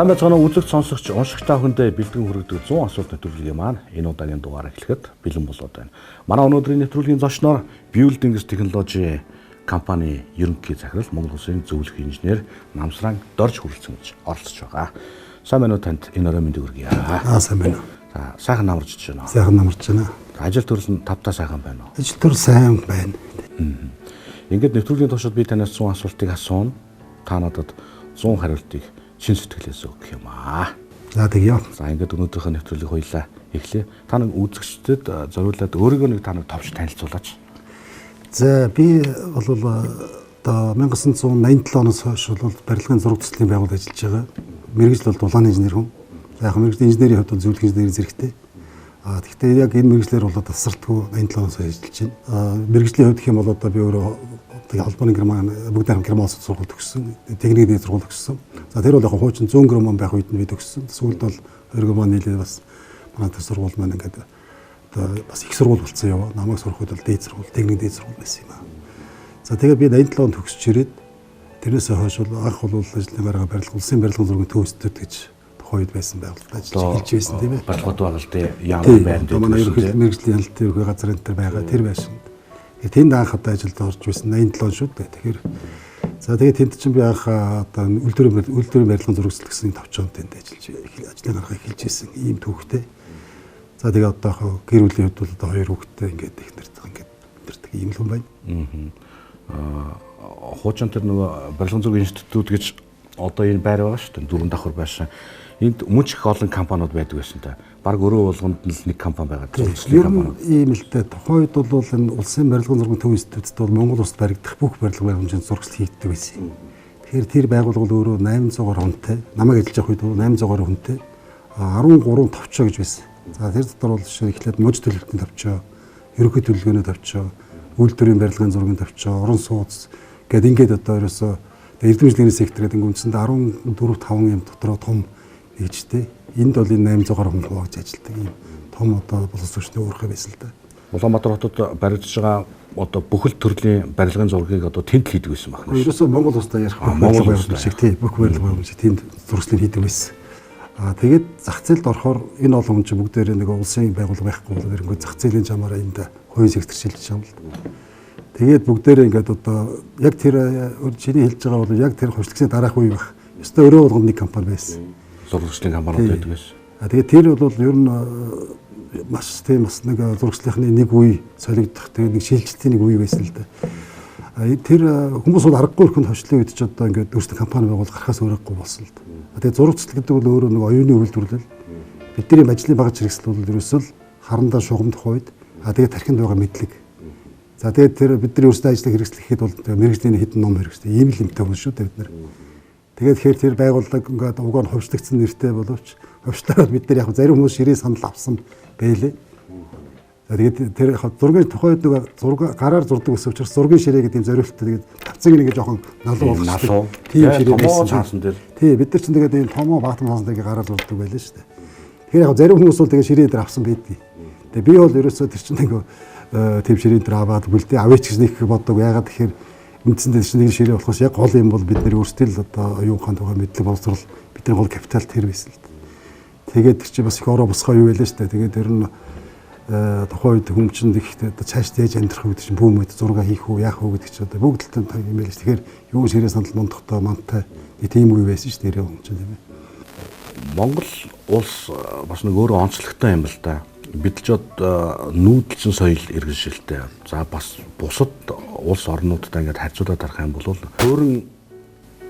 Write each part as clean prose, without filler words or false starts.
Сайн байцгаана уу, үзэгч, сонсогч, уншигч та бүхэндээ бэлтгэн хүргэдэг 100 асуулт нэвтрүүлгийн маань энэ удаагийн дугаар эхлэхэд бэлэн болоод байна. Манай өнөөдрийн нэвтрүүлгийн зочноор Buildings Technology компани ерөнхий захирал, Монгол Улсын зөвлөх инженер Намсран Дорж хүрэлцэн гэж оролцож байгаа. Сайн байна уу, танд энэ орой мэндийг хүргье. Аа, сайн байна уу. За, сайхан намарч байна уу? Сайхан намарч байна. Ажил төрөл нь тавтаа сайхан байна уу? Ажил төрөл сайн байна. Ингээд нэвтрүүлгийн туршид би танаас 100 асуултыг асууна. Та надад 100 хариултыг чин сэтгэлээс өгөх юм аа. За, тэгье. За, ингээд өнөөдрийнхөө нэвтрүүлгийг хоёлаа эхлэе. Та нэг үзэгчдэд зориулаад өөрийгөө нэг та нэг товч танилцуулаач. За, би бол одоо 1987 оноос хойш бол барилгын зураг төслийн байгууллагад ажиллаж байгаа. Мэргэжил бол дулааны инженер хүн. За, яг мэргэжлийн инженерийн хувьд бол зөвлөх инженерийн зэрэгтэй. А тэгвэл яг энэ мэргэжлээр бол тасралтгүй 87 оноос хойш ажиллаж байна. А мэргэжлийн хувьд гэх юм бол одоо би өөрөө холбооны Герман, бүгд найрамдах Герман улсад сургууль төгссөн. Техникийн дээд сургууль төгссөн. За, тэр бол яг хуучин зүүн Герман байх үед нь би төгссөн. Сүүлд бол хоёр Герман нийлээд бас манай тэр сургууль маань ингээд одоо бас их сургууль болсон юм. Намайг сурах үед бол дээд сургууль, техникийн дээд сургууль байсан юм аа. За, тэгээд би 87 онд төгсөж ирээд тэрнээс хойш бол анх бол ажлын гараа барилга, улсын барилгын зургийн төв институт гэж тухайн үед байсан байгууллагад ажиллаж эхэлж байсан, тийм ээ. Барилгууд байгуулалтын яамын байранд манай ерөнхий мэргэжлийн хяналтын ерөнхий газар энэ төр байгаа тэр байшинд. Тэнд анх одоо ажилд орж байсан 87 он шүү дээ. Тэгэхээр за, тэгээд тэнд чинь би анх одоо үйлдвэрийн барилгын зурагчлал гэсэн товчоонд тэнд ажиллаж ажлын гаргаа эхэлж байсан ийм түүхтэй. За, тэгээд одоо яг гэр бүлийн хувьд бол одоо хоёр хүүхэдтэй, ингээд их нарт ингээд амьдардаг ийм л хүн байна. Аа, хуучин тэр нөгөө барилгын зургийн институт гэж одоо энэ байр байгаа шүү дээ. Дөрвөн давхар байшин. Энд мөн ч их олон компаниуд байдаг байсан та. Баг өрөө болгонд нь л нэг компани байгаа. Ер нь ийм л дээ. Тухайн үед бол энэ улсын барилгын зургийн төв институтад бол Монгол улсад баригдах бүх барилга баримжийн зурагчлал хийгддэг байсан юм. Тэгэхээр тэр байгууллага бол өөрөө 800 гаруй хүнтэй. Намайг ажиллаж явах үед бол 800 гаруй хүнтэй. 13 товчоо гэж байсан. За, тэр дотор бол жишээ эхлээд муж төлөвлөлтийн товчоо, ерөнхий төлөвлөгөөний товчоо, үйлдвэрийн барилгын зургийн товчоо, орон сууц гээд ингээд одоо ерөөсөө эрдэм сектор гэдэг үндсэндээ 14 5 юм дотроо том нэгжтэй. Энд бол энэ 800 гаруй хүн хувааж ажилладаг ийм том одоо боловсон хүчний уурхай байсан л да. Улаанбаатар хотод баригдаж байгаа одоо бүхэл төрлийн барилгын зургийг одоо тэнд л хийдэг байсан байна. Ерөөсөө Монгол улстай ярих бүх барилга байгууллага шиг, тий, бүх барилга байгууллага шиг тэнд зурагчлал хийдэг байсан. Аа, тэгээд зах зээлд орохоор энэ олон хүн чинь бүгдээрээ нэг улсын байгууллага байхгүй бол ерөнхийдөө зах зээлийн замаараа энд хувийн сектор шилжиж байгаа юм л да. Тэгээд бүгдээрээ ингээд одоо яг тэр чиний хэлж байгаа бол яг тэр хувьчлагсны дараах үе байх. Ёстой өрөө болгонд нэг компани байсан. Зурагчлалын компаниуд байдаг байсан. А тэгээд тэр бол ер нь маш тийм бас нэг зурагчлалынхны нэг үе солигдох, тэгээд нэг шилжилтийн нэг үе байсан л да. Тэр хүмүүс бол аргагүй өрхөнд ховчлын үед ч одоо ингээд өөрсдөө компани байгуул гарахаас өөрөхгүй болсон л да. Тэгээд зурагчлал гэдэг бол өөрөө нэг оюуны үйлдвэрлэл. Бидний ажлын багаж хэрэгсэл бол ерөөсөө л харандаа шугамдах үед, а тэгээд тархинд байгаа мэдлэг. За, тэгээд тэр бидний өөрсдөө ажлыг хэрэгслэхэд бол мэргэжлийн хэдэн ном хэрэгсдэг. Ийм л юмтай хүн шүү дээ бид нар. Тэгээд тэгэхээр тэр байгууллага ингээд уг нь хувьчлагдсан нэртэй боловч хувьчлаараа бид нар яг зарим хүмүүс ширээ санал авсан байлээ. За, тэгээд тэр яг зургийн тухайн үед нөгөө зураг гараар зурдаг гэсэн учраас зургийн ширээ гэдэг юм зориулттай, тэгээд тавцыг нэг жоохон налуу болгочихсон. Тийм ширээ байсан цаасан дээр. Тий, бид нар чинь тэгээд ийм томоо баатан цаасан дээр гараар зурдаг байлаа шүү дээ. Тэгэхээр яг зарим хүмүүс бол тэгээд ширээ дээр авсан байдгийг. Тэгээд би бол ерөөсөө тэр чинь нэг тийм ширээ дээр аваад бүлдээ авъя ч гэж нэг бодог. Ягаад тэгэхээр үндсэндээ чинь нэг ширээ болохоос яг гол юм бол бид нэр өөрсдөө л одоо оюун ухаан тухай мэдлэг боловсрол, бидний гол капитал тэр байсан л да. Тэгээд тэр чинь бас их ороо босгоо юу байлаа шүү дээ. Тэгээд тэр нь тухайн үед хүмүүс чинь их одоо цааш яаж амьдрах вэ гэдэг чинь бүүм үед зураг хийх үү, яах вэ гэдэг чинь одоо бүгд л тань юм байл ш. Тэгэхээр юу ширээ санал мундахтай мантай тийм үе байсан шүү дээ хүн чинь, тийм ээ. Монгол улс бас нэг өөрөө онцлогтой юм л да. Бид ч одоо нүүдэлчин соёл иргэншилтэй. За, бас бусад улс орнуудтай ингээд харьцуулаад харах юм бол өөрөн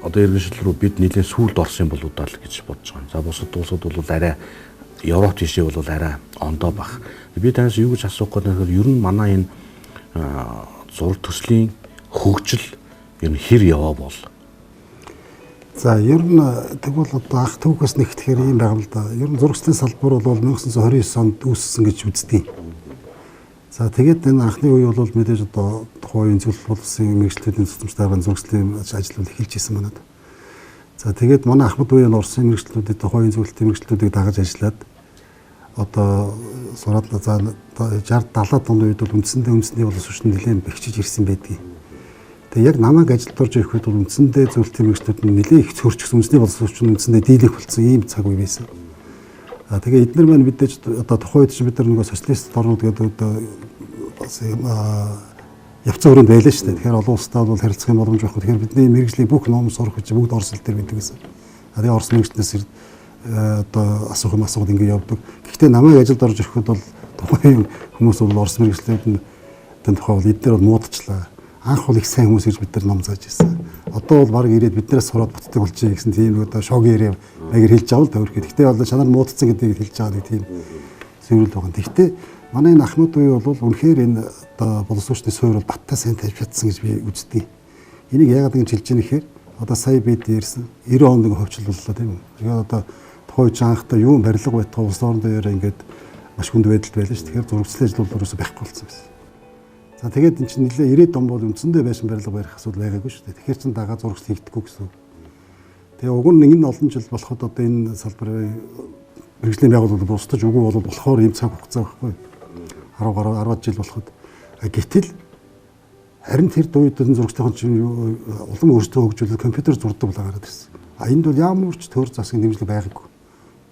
одоо иргэншил рүү бид нэлээд сүүлд орсон юм болоо даа л гэж бодож байгаа. За, бусад улсууд бол арай Европ тийшээ бол арай ондоо бах. Би танаас юу гэж асуух гэдэг нь ер нь манай энэ зураг төслийн хөгжил ер нь хэр яваа бол? За, ер нь тэгвэл одоо анх түүхээс нэгтгэхээр ийм байгаа юм л да. Ер нь зурагчлалын салбар бол 1929 онд үүссэн гэж үздэг. За, тэгээд энэ анхны үе бол мэдээж одоо тухайн үеийн зөвлөл боловсролын мэргэжлүүдийн тусламжтайгаар зурагчлалын ажил бол эхэлж исэн манад. За, тэгээд манай ахмад үеийн Оросын мэргэжлүүдийн тухайн үеийн зөвлөлтийн мэргэжлүүдийг дагаж ажиллаад одоо сураад, за, 60 70-аад оны үед бол үндсэндээ үндэсний боловсон хүчин нэлээд бэхжиж ирсэн байдгийг. Тэгээ яг намайг ажилд орж ирэхэд бол үндсэндээ зөвлөлтийн мэргэжлүүд нь нэлээд их цөөрч гэсэн, үндэсний боловсролч нь үндсэндээ дийлэх болсон ийм цаг үе байсан. А тэгээ эднэр маань мэдээж одоо тухайн үед чинь бид нар нөгөө социалист орнууд гэдэг одоо бас явцсан өрөөнд байлаа шүү дээ. Тэгэхээр олон улстай бол харилцах юм боломж байхгүй. Тэгэхээр бидний мэргэжлийн бүх ном сурах гэж бүгд орос хэл дээр мэддэг гэсэн. А тэгээ орос мэргэжлээс одоо асуух юм асуухад ингэ явдаг. Гэхдээ намайг ажилд орж ирэхэд бол тухайн хүмүүс бол орос мэргэжлүүд нь тухай бол эднэр бол муудчлаа. Анх бол их сайн хүмүүс ирж бид нар ном зааж ирсэн. Одоо бол баг ирээд биднээс сураад буцдаг болчих гэсэн тийм нэг одоо шог яриа маягаар хэлж байгаа л да өөрхөө. Гэхдээ бол чанар муудсан гэдгийг хэлж байгаа нэг тийм зөвлөл байгаа. Гэхдээ манай энэ Ахмад үе бол үнэхээр энэ одоо боловсруучны суурь бол баттай сайн тавьж чадсан гэж би үздэг. Энийг яагаад ингэж хэлж байгаа нэхэр одоо сая бид ярьсан 90 онд нэг хөвчл боллоо тийм үү. Тэгэхээр одоо тухайн үед анхтай юу барилга байтугай улс орондоо яриа ингээд маш хүнд байдалд байлаа шүү. Тэгэхээр зурагчлалын ажил бол ерөөсөй байхгүй болсон байсан. За тэгээд эн чинь нэлээ 90 он бол үндсэндээ байшин барилга барих асуудал байгаагүй шүү дээ. Тэгэхээр чин дагаа зурагчлал хийгдэхгүй гэсэн үг. Тэгээ уг нь энэ олон жил болоход одоо энэ салбарын мэргэжлийн байгууллага бусдаж үгүй бол болохоор ийм цаг хугацаа байхгүй. 10 гаруй 10 жил болоход. Гэтэл харин тэр үед энэ зурагчлалын чинь улам өөрсдөө хөгжүүлээд компьютер зурдаг болоо гараад ирсэн. А энд бол ямар ч төр засгийн дэмжлэг байгаагүй.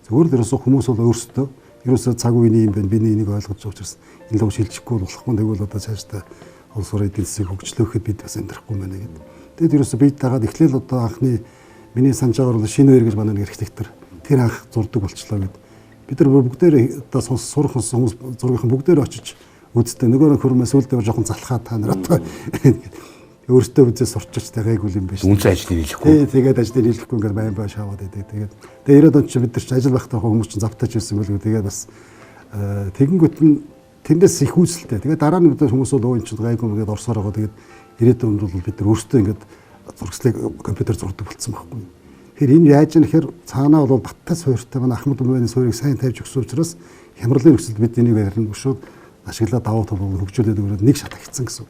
Зүгээр л ерөөсөө хүмүүс бол өөрсдөө ерөөсөө цаг үеийн юм байна. Биний энийг ойлгож байгаа учраас энэ лав шилжихгүй болохгүй. Тэгвэл одоо цаашдаа улс орны эдийн засгийг хөгжлөөхөд бид бас амьдрахгүй байна гэдэг. Тэгэд ерөөсөө бид дагаад эхлээл одоо анхны миний санаж байгаагаар бол шинэ үер гэж манай нэг архитектор тэр анх зурдаг болчлоо гэд. Бид нар бүгдээр одоо сурах хүмүүс зургийнхан бүгдээр очиж үзтээ. Нөгөө нэг хөрмөө сүүлдээ жоохон залхаа та нар одоо өөртөө үзээ сурчиж байгаагүй юм биш. Үнцэн ажлыг нийлэхгүй. Тий, тэгээд ажлыг нийлэхгүй ингээд байн бай шаваад байдаг. Тэгээд тэгээ 90-ад он чи бид нар чи ажил байхдаа хүмүүс чинь завтаач байсан байлгүй. Тэгээд бас тэгэнгүүт нь тэндээс их үүсэлтэй. Тэгээд дараа нь бид хүмүүс бол өө эн чинь гайгүй ингээд орсоор байгаа. Тэгээд 90-ад онд бол бид нар өөрсдөө ингээд зурагчлалыг компьютер зурдаг болцсон байхгүй. Тэгэхээр энэ яаж юм гэхээр цаанаа бол баттай суурьтай манай Ахмад Үмэний суурийг сайн тавьж өгсөн учраас хямралын нөхцөлд бид энийг харин өшөөд ашиглаад давуу тал хөгжүүлээд өгөөд нэг шат агцсан гэсэн.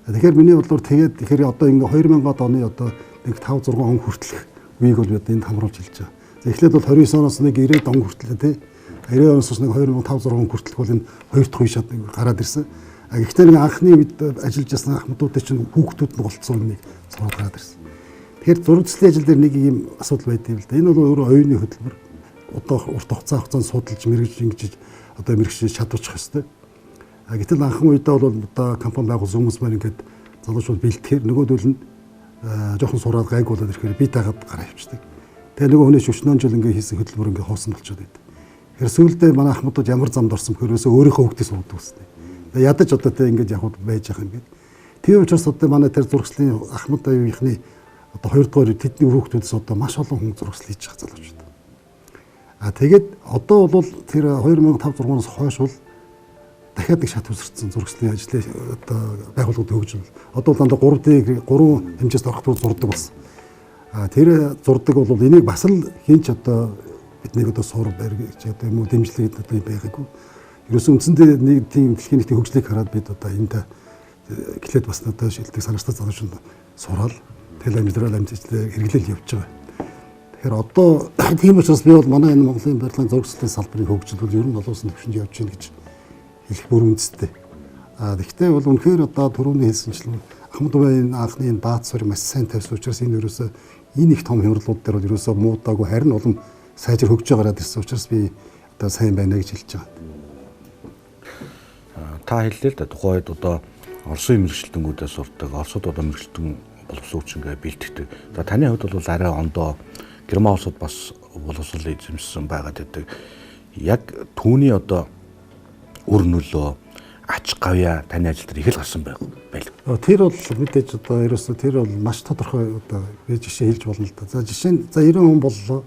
Тэгэхээр миний бодлоор тэгээд тэгэхээр одоо ингээ 2000-ад оны одоо нэг 5 6 он хүртэлх үеийг бол бид энд хамруулж хэлж байгаа. За эхлээд бол 29 оноос нэг 90 он хүртэл тий. 90 оноос нэг 2005 6 он хүртэлх бол энэ хоёр дахь үе шат нэг гараад ирсэн. А гэхдээ нэг анхны бид ажиллаж байсан ахмадуудын чинь хүүхдүүд нь голцсон нэг сураад гараад ирсэн. Тэгэхээр зурагчлалын ажил дээр нэг ийм асуудал байд юм л да. Энэ бол өөрөө оюуны хөдөлмөр. Одоо урт хугацаанд судалж мэрэгж ингэж одоо мэрэгч чадварчих ёстой. А гэтэл анхан үедээ бол одоо компани байгуулсан хүмүүс маань ингээд залуучууд бэлтгэхээр нөгөөдөл нь жоохон сураад гайг болоод ирэхээр би таагаад гараа явчихдаг. Тэгээ нөгөө хүний өчнөө жил ингээд хийсэн хөдөлмөр ингээд хоосон болчиход байдаг. Тэгэхээр сүүлдээ манай ахмадууд ямар замд орсон бэхээр ерөөсөө өөрийнхөө хүүхдийг сургадаг гэсэн. Тэгээ ядаж одоо тэг ингээд явхад байж байгаа юм гээд. Тийм учраас одоо манай тэр зурагчлалын Ахмад аюухны одоо хоёрдугаар тэдний хүүхдүүдээс одоо маш олон хүн зурагчлал хийж байгаа залуучууд. А тэгээд одоо бол тэр 2005 6 оноос хойш бол дахиад нэг шат үсэрсэн зурагчлалын ажлын одоо байгууллагууд хөгжил. Одоо бол дандаа 3D 3 хэмжээст орох тул зурдаг болсон. А тэр зурдаг бол энийг бас л хинч одоо биднийг одоо сур барь гэж одоо юм уу дэмжлэг одоо юм байгаагүй. Ерөөсөн үндсэндээ нэг тийм дэлхийн нийтийн хөгжлийг хараад бид одоо энд эхлээд бас одоо шилдэг санаачлал залуучууд сураал тэгэл амьдрал амжилтлаа хэрэглээл явж байгаа. Тэгэхээр одоо тийм учраас би бол манай энэ Монголын барилгын зурагчлалын салбарын хөгжил бол ер нь олон улсын түвшинд явж байна гэж хэлэх бүр үндэстэй. А тэгвэл бол үнэхээр одоо түрүүний хэлсэнчлэн Ахмад Үмэний анхны энэ бааз суурь маш сайн тавьсан учраас энэ ерөөсөө энэ их том хямралууд дээр бол ерөөсөө муудаагүй харин улам сайжир хөгжиж гараад ирсэн учраас би одоо сайн байна гэж хэлж байгаа. Та хэллээ л да тухайн үед одоо Оросын мэргэжилтэнгүүдээ сурдаг, Оросод одоо мэргэжилтэн боловсруучингээ ингээ бэлтгэдэг. За таны хувьд бол арай ондоо Герман улсад бас боловсрол эзэмшсэн байгаад байдаг. Яг түүний одоо үр нөлөө ач гавьяа таны ажил дээр их л гарсан байл. Тэр бол мэдээж одоо ерөөсөө тэр бол маш тодорхой одоо би жишээ хэлж болно л да. За жишээ нь за 90 он боллоо.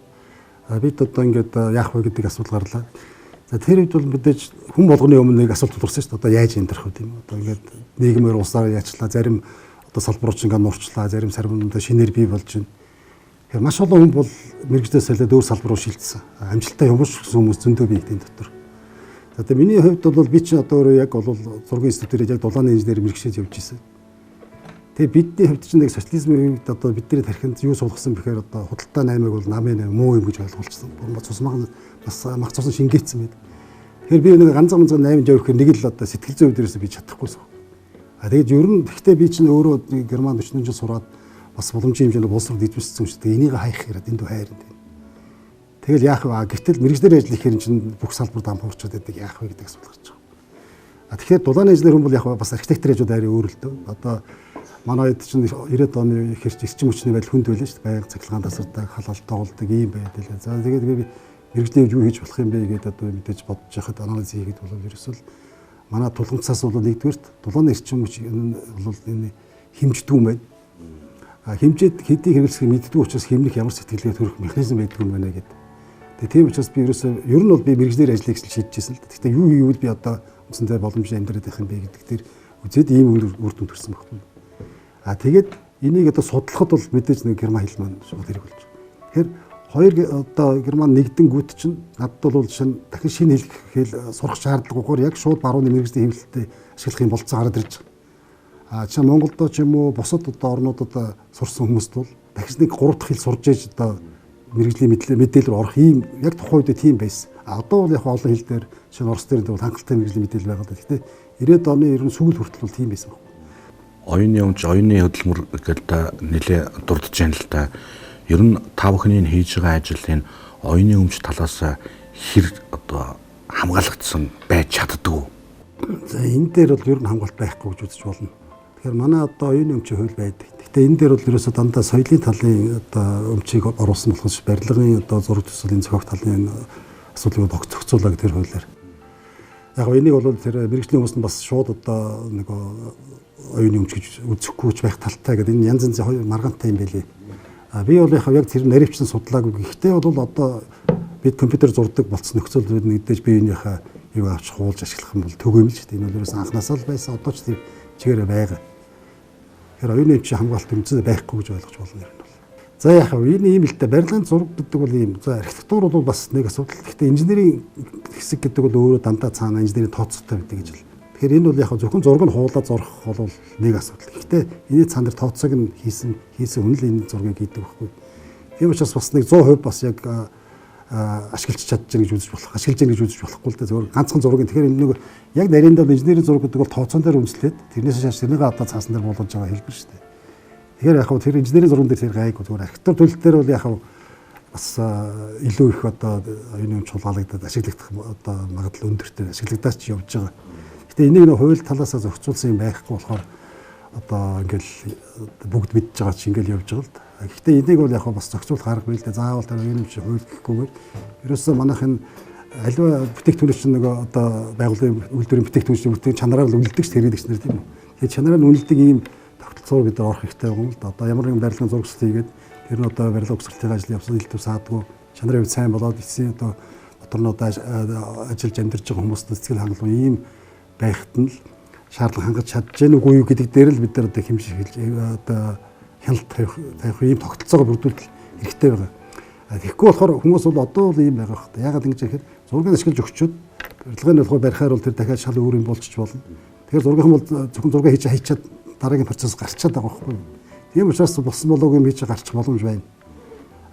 Бид одоо ингээд яах вэ гэдэг асуудал гарлаа. За тэр үед бол мэдээж хүн болгоны өмнө нэг асуулт тулгарсан шүү дээ. Одоо яаж амьдрах вэ тийм үү? Одоо ингээд нийгмээр улсаар яачлаа, зарим одоо салбарууд ингээд нурчлаа, зарим сармууд шинээр бий болж байна. Тэгэхээр маш олон хүн бол мэргэжлээ солиод өөр салбар руу шилжсэн. Амжилттай юмш гэсэн хүмүүс зөндөө бий энэ дотор. За тэгээ миний хувьд бол би чи одоо өөрөө яг бол зургийн институтээр яг дулааны инженер мэргэжлээд явж ирсэн. Тэгээ бидний хувьд чинь нэг социализмын үед одоо бидний тархинд юу суулгасан бэхээр одоо худалдаа 8-ыг бол намын 8 муу юм гэж ойлгуулчихсан. Цус мах бас мах цусан шингээцсэн байд. Тэгэхээр би нэг ганцхан 8 жав ихээр нэг л одоо сэтгэл зүйн үдээрээс би чадахгүйсэн. А тэгээд ер нь гэхдээ би чинь өөрөө Германд 44 жил сураад бас боломжийн хэмжээнд боловсрол эзэмшсэн юм шиг энийг хаях хэрэг энд хайр юм. Тэгэл яах вэ? Гэтэл мэргэжлээр ажил хийхээр чинь бүх салбар дампуурчаад байдаг, яах вэ гэдэг асуудал гарч байгаа. А тэгэхээр дулааны инженер хүн бол яг бас архитектор ажууд арай өөр л дөө. Одоо манай хэд чинь 90-ад оны хэрч эрчим хүчний байдал хүнд байлаа шүү дээ. Байнга цахилгаан тасардаг, халаалт тоглодог ийм байдал. За тэгээд би мэргэжлийн юу хийж болох юм бэ гэдээ одоо мэдээж бодож яхад анализ хийгээд бол ерөөсөө л манай тулгамцаас бол нэгдүгээрт дулааны эрчим хүч бол энэ хэмждэг юм байна. А хэмжээд хэдий хэрэглэсгийг мэддэг учраас хэмнэх ямар сэтгэлгээ төрөх механизм байдаг юм байна гэдэг. Тэгээ тийм учраас би ерөөсөө ер нь бол би мэргэжлээр ажиллая гэж шийдчихсэн л. Гэхдээ юу хийвэл би одоо үндсэндээ боломжтой амьдраад байх юм бэ гэдэг дээр үзээд ийм үр дүн төрсэн байхгүй. А тэгээд энийг одоо судлахад бол мэдээж нэг герман хэл маань шууд хэрэг болж байгаа. Тэгэхээр хоёр одоо герман нэгдэн гүт чинь надад бол шинэ дахин шинэ хэл сурах шаардлагагүйгээр яг шууд барууны мэргэжлийн хэвлэлтэд ашиглах юм болцсон гараад ирж байгаа. А чинь Монголдо ч юм уу бусад одоо орнуудад сурсан хүмүүст бол дахиж нэг 3 дахь хэл сурж ээж одоо мэргэжлийн мэдээлэл рүү орох ийм яг тухайн үед тийм байсан. А одоо бол яг олон хэл дээр шинэ Орос дээр бол хангалттай мэргэжлийн мэдээлэл байгаа л да. Гэхдээ 90-ад оны ер нь сүүл хүртэл бол тийм байсан байна. Оюуны өмч, оюуны хөдөлмөр гэдэг та нэлээ дурдж байна л да. Ер нь та бүхний хийж байгаа ажил энэ оюуны өмч талаас хэр одоо хамгаалагдсан байж чаддаг уу? За энэ дээр бол ер нь хамгаалт байхгүй гэж үзэж болно. Тэгэхээр манай одоо оюуны өмчийн хууль байдаг. Гэхдээ энэ дээр бол ерөөсөө дандаа соёлын талын одоо өмчийг оруулсан болохоос барилгын одоо зураг төсөлийн зохиох талын асуудлыг зохицуулаа гэх тэр хуулиар. Яг энийг бол тэр мэргэжлийн хүмүүс нь бас шууд одоо нэг оюуны өмч гэж үзэхгүй ч байх талтай гэдэг энэ янз янзын хоёр маргаантай юм байлээ. А би бол яг тэр наривчлан судлаагүй. Гэхдээ бол одоо бид компьютер зурдаг болцсон нөхцөл бид нэгдэж биеийнхээ юу авч хуулж ашиглах юм бол төгөөм л шүү дээ. Энэ бол ерөөс анханасаа л байсан. Одоо ч тийм чигээрээ байгаа. Тэгэхээр оюуны өмчийн хамгаалалт үндсэндээ байхгүй гэж ойлгож болно юм бол. За яах вэ? Энэ ийм л дээ. Барилгын зураг гэдэг бол ийм. За архитектур бол бас нэг асуудал. Гэхдээ инженерийн хэсэг гэдэг бол өөрөө дандаа цаана инженерийн тооцоотой байдаг гэж л. Тэгэхээр энэ бол яг зөвхөн зураг нь хуулаад зурах бол нэг асуудал. Гэхдээ энэ цаана дээр тооцоог нь хийсэн хүн л энэ зургийг хийдэг байхгүй. Тийм учраас бас нэг 100% бас яг ашиглаж чадж байгаа гэж үзэж болох. Ашиглаж байгаа гэж үзэж болохгүй л дээ. Зөвхөн ганцхан зураг. Тэгэхээр энэ нэг яг нарийнда бол инженерийн зураг гэдэг бол тооцоон дээр үндэслээд тэрнээс шаш тэрнийг одоо цаасан дээр буулгаж байгаа хэлбэр шүү дээ. Тэгэхээр яг тэр инженерийн зурган дээр тэр гайгүй. Зөвхөн архитектур төлөл дээр бол яг бас илүү их одоо юуны юм чулгаалагдаад ашиглагдах одоо магадлал өндөртэй ашиглагдаач явж байгаа. Гэтэ энийг нэг хууль талаасаа зохицуулсан юм байхгүй болохоор одоо ингээл бүгд мэдж байгаа чи ингээл явж байгаа л да. Гэхдээ энийг бол яг бас зохицуулах арга бий л дээ. Заавал тэр юм чи хууль гэхгүйгээр ерөөсөө манайх энэ аливаа бүтээгдэхүүн чинь нөгөө одоо байгууллагын үйлдвэрийн бүтээгдэхүүн чинь бүтээгдэхүүн чанараар л үнэлдэг ш хэрэглэгч нар тийм үү. Тэгэхээр чанараар үнэлдэг ийм тогтолцоор бид нар орох хэрэгтэй байгаа юм л да. Одоо ямар нэгэн барилгын зураг төсөл хийгээд тэр нь одоо барилга угсралтын ажил явсан ил төв саадгүй чанарын хувьд сайн болоод эцсийн одоо дотор нь одоо ажиллаж амьдарч байгаа хүмүүст сэтгэл хангалуун ийм байхад нь л шаардлага хангаж чадж гэнэ үгүй юу гэдэг дээр л бид нар одоо хэмжиж хэлж одоо хяналт тавих ийм тогтолцоогоо бүрдүүлэх хэрэгтэй байгаа. Тэгэхгүй болохоор хүмүүс бол одоо бол ийм байгаа хэрэг. Яагаад ингэж гэхээр зургийг ашиглаж өгчөөд барилгын болохоор барихаар бол тэр дахиад шал өөр юм болчих болно. Тэгэхээр зургийн бол зөвхөн зураг хийж хайчаад дараагийн процесс гарчаад байгаа байхгүй юу. Тийм учраас болсон болоогүй юм хийж гарчих боломж байна.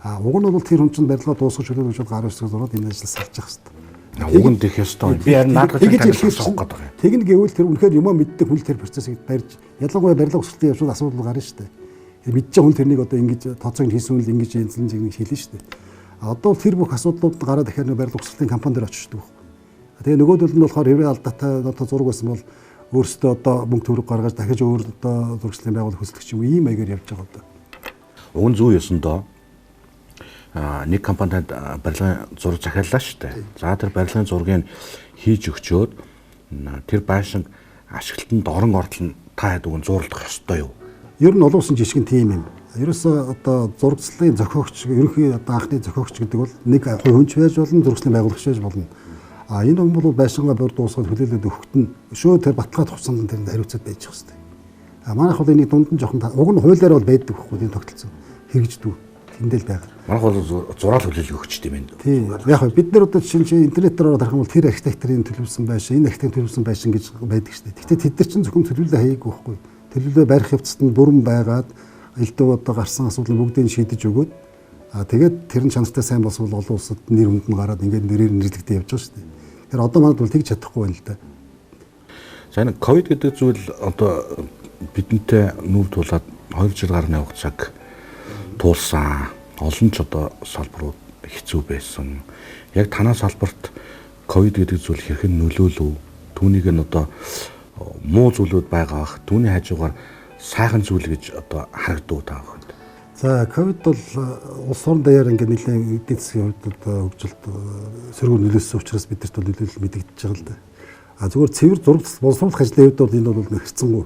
А уг нь бол тэр хүн чинь барилгаа дуусгаж төлөөлөж гар үсэг зураад энэ ажил салж явах хэрэгтэй. Уг нь тех ёстой. Би харин наадах гэж асуух гээд байгаа юм. Тэгнэ гэвэл тэр үнэхээр юмаа мэддэг хүн л тэр процессыг барьж ялангуяа барилга өсөлтийн явцад асуудал гарна шүү дээ. Мэдж байгаа хүн тэрнийг одоо ингэж тооцоог нь хийсэн үл ингэж янзлан зэг нэг хэлнэ шүү дээ. А одоо тэр бүх асуудлууд гараад дахиад нэг барилга өсөлтийн компани дээр очиждаг байхгүй. Тэгээ нөгөөдөл нь болохоор хэврээ алдаатай одоо зураг байсан бол өөрсдөө одоо мөнгө төгрөг гаргаж дахиж өөр одоо зурагчлалын байгууллага хөсөлдөг ч юм уу ийм маягаар явж байгаа одоо. Уг нь зүү ёсондоо нэг компанид барилгын зураг захиаллаа шүү дээ. За тэр барилгын зургийг хийж өгчөөд тэр байшин ашиглалтанд орон ортол нь та хэд уг нь зурлах ёстой юу? Ер нь олон улсын жишгэн тийм юм. Ерөөсөө одоо зурагчлалын зохиогч, ерөнхий одоо анхны зохиогч гэдэг бол нэг хувь хүн ч байж болно, зурагчлалын байгуулагч байж болно. А энэ хүн бол байшингаа бор дуусгаад хүлээлгээд өгөхт нь өшөө тэр баталгаа хугацаанд тэрэнд хариуцаад байж байгаа хэрэгтэй. А манайх бол энийг дунд нь жоохон уг нь хуулиар бол байдаг байхгүй тийм тогтолцоо хэрэгждэг. Тэндэл байгаа. Манайх бол зураал хүлээлгээ өгчтэй юм байна. Тийм. Яг хөө бид нар одоо жишээ нь интернет дээр ороод харах юм бол тэр архитекторын төлөвлөсөн байшин, энэ архитектор төлөвлөсөн байшин гэж байдаг шүү дээ. Гэхдээ тэд нар чинь зөвхөн төлөвлөлөө хийгээгүй байхгүй. Төлөвлөлөө барих явцад нь бүрэн байгаад элдв одоо гарсан асуудлыг бүгдийг шийдэж өгөөд тэгээд тэр нь чанартай сайн болсон бол олон улсад нэр хүнд нь гараад ингээд нэрээр нэрлэгдээ явж байгаа шүү дээ. Тэгэхээр одоо манайд бол тэгж чадахгүй байна л да. За, энэ ковид гэдэг зүйл одоо бидэнтэй нүүр тулаад 2 жил гаруй хугацааг туулсан. Олон ч одоо салбарууд хэцүү байсан. Яг танаа салбарт ковид гэдэг зүйл хэрхэн нөлөөлөв? Түүнийг нь одоо муу зүйлүүд байгаа бах. Түүний хажуугаар сайхан зүйл гэж одоо харагдав та бүхэнд. За, ковид бол улс орон даяар ингээд нэлээд эдийн засгийн хувьд одоо хөгжилд сөргөөр нөлөөлсөн учраас бидэрт бол нөлөөлөл мэдэгдэж байгаа л да. А зүгээр цэвэр зураг боловсруулах ажлын хувьд бол энэ бол хэрцэнгуй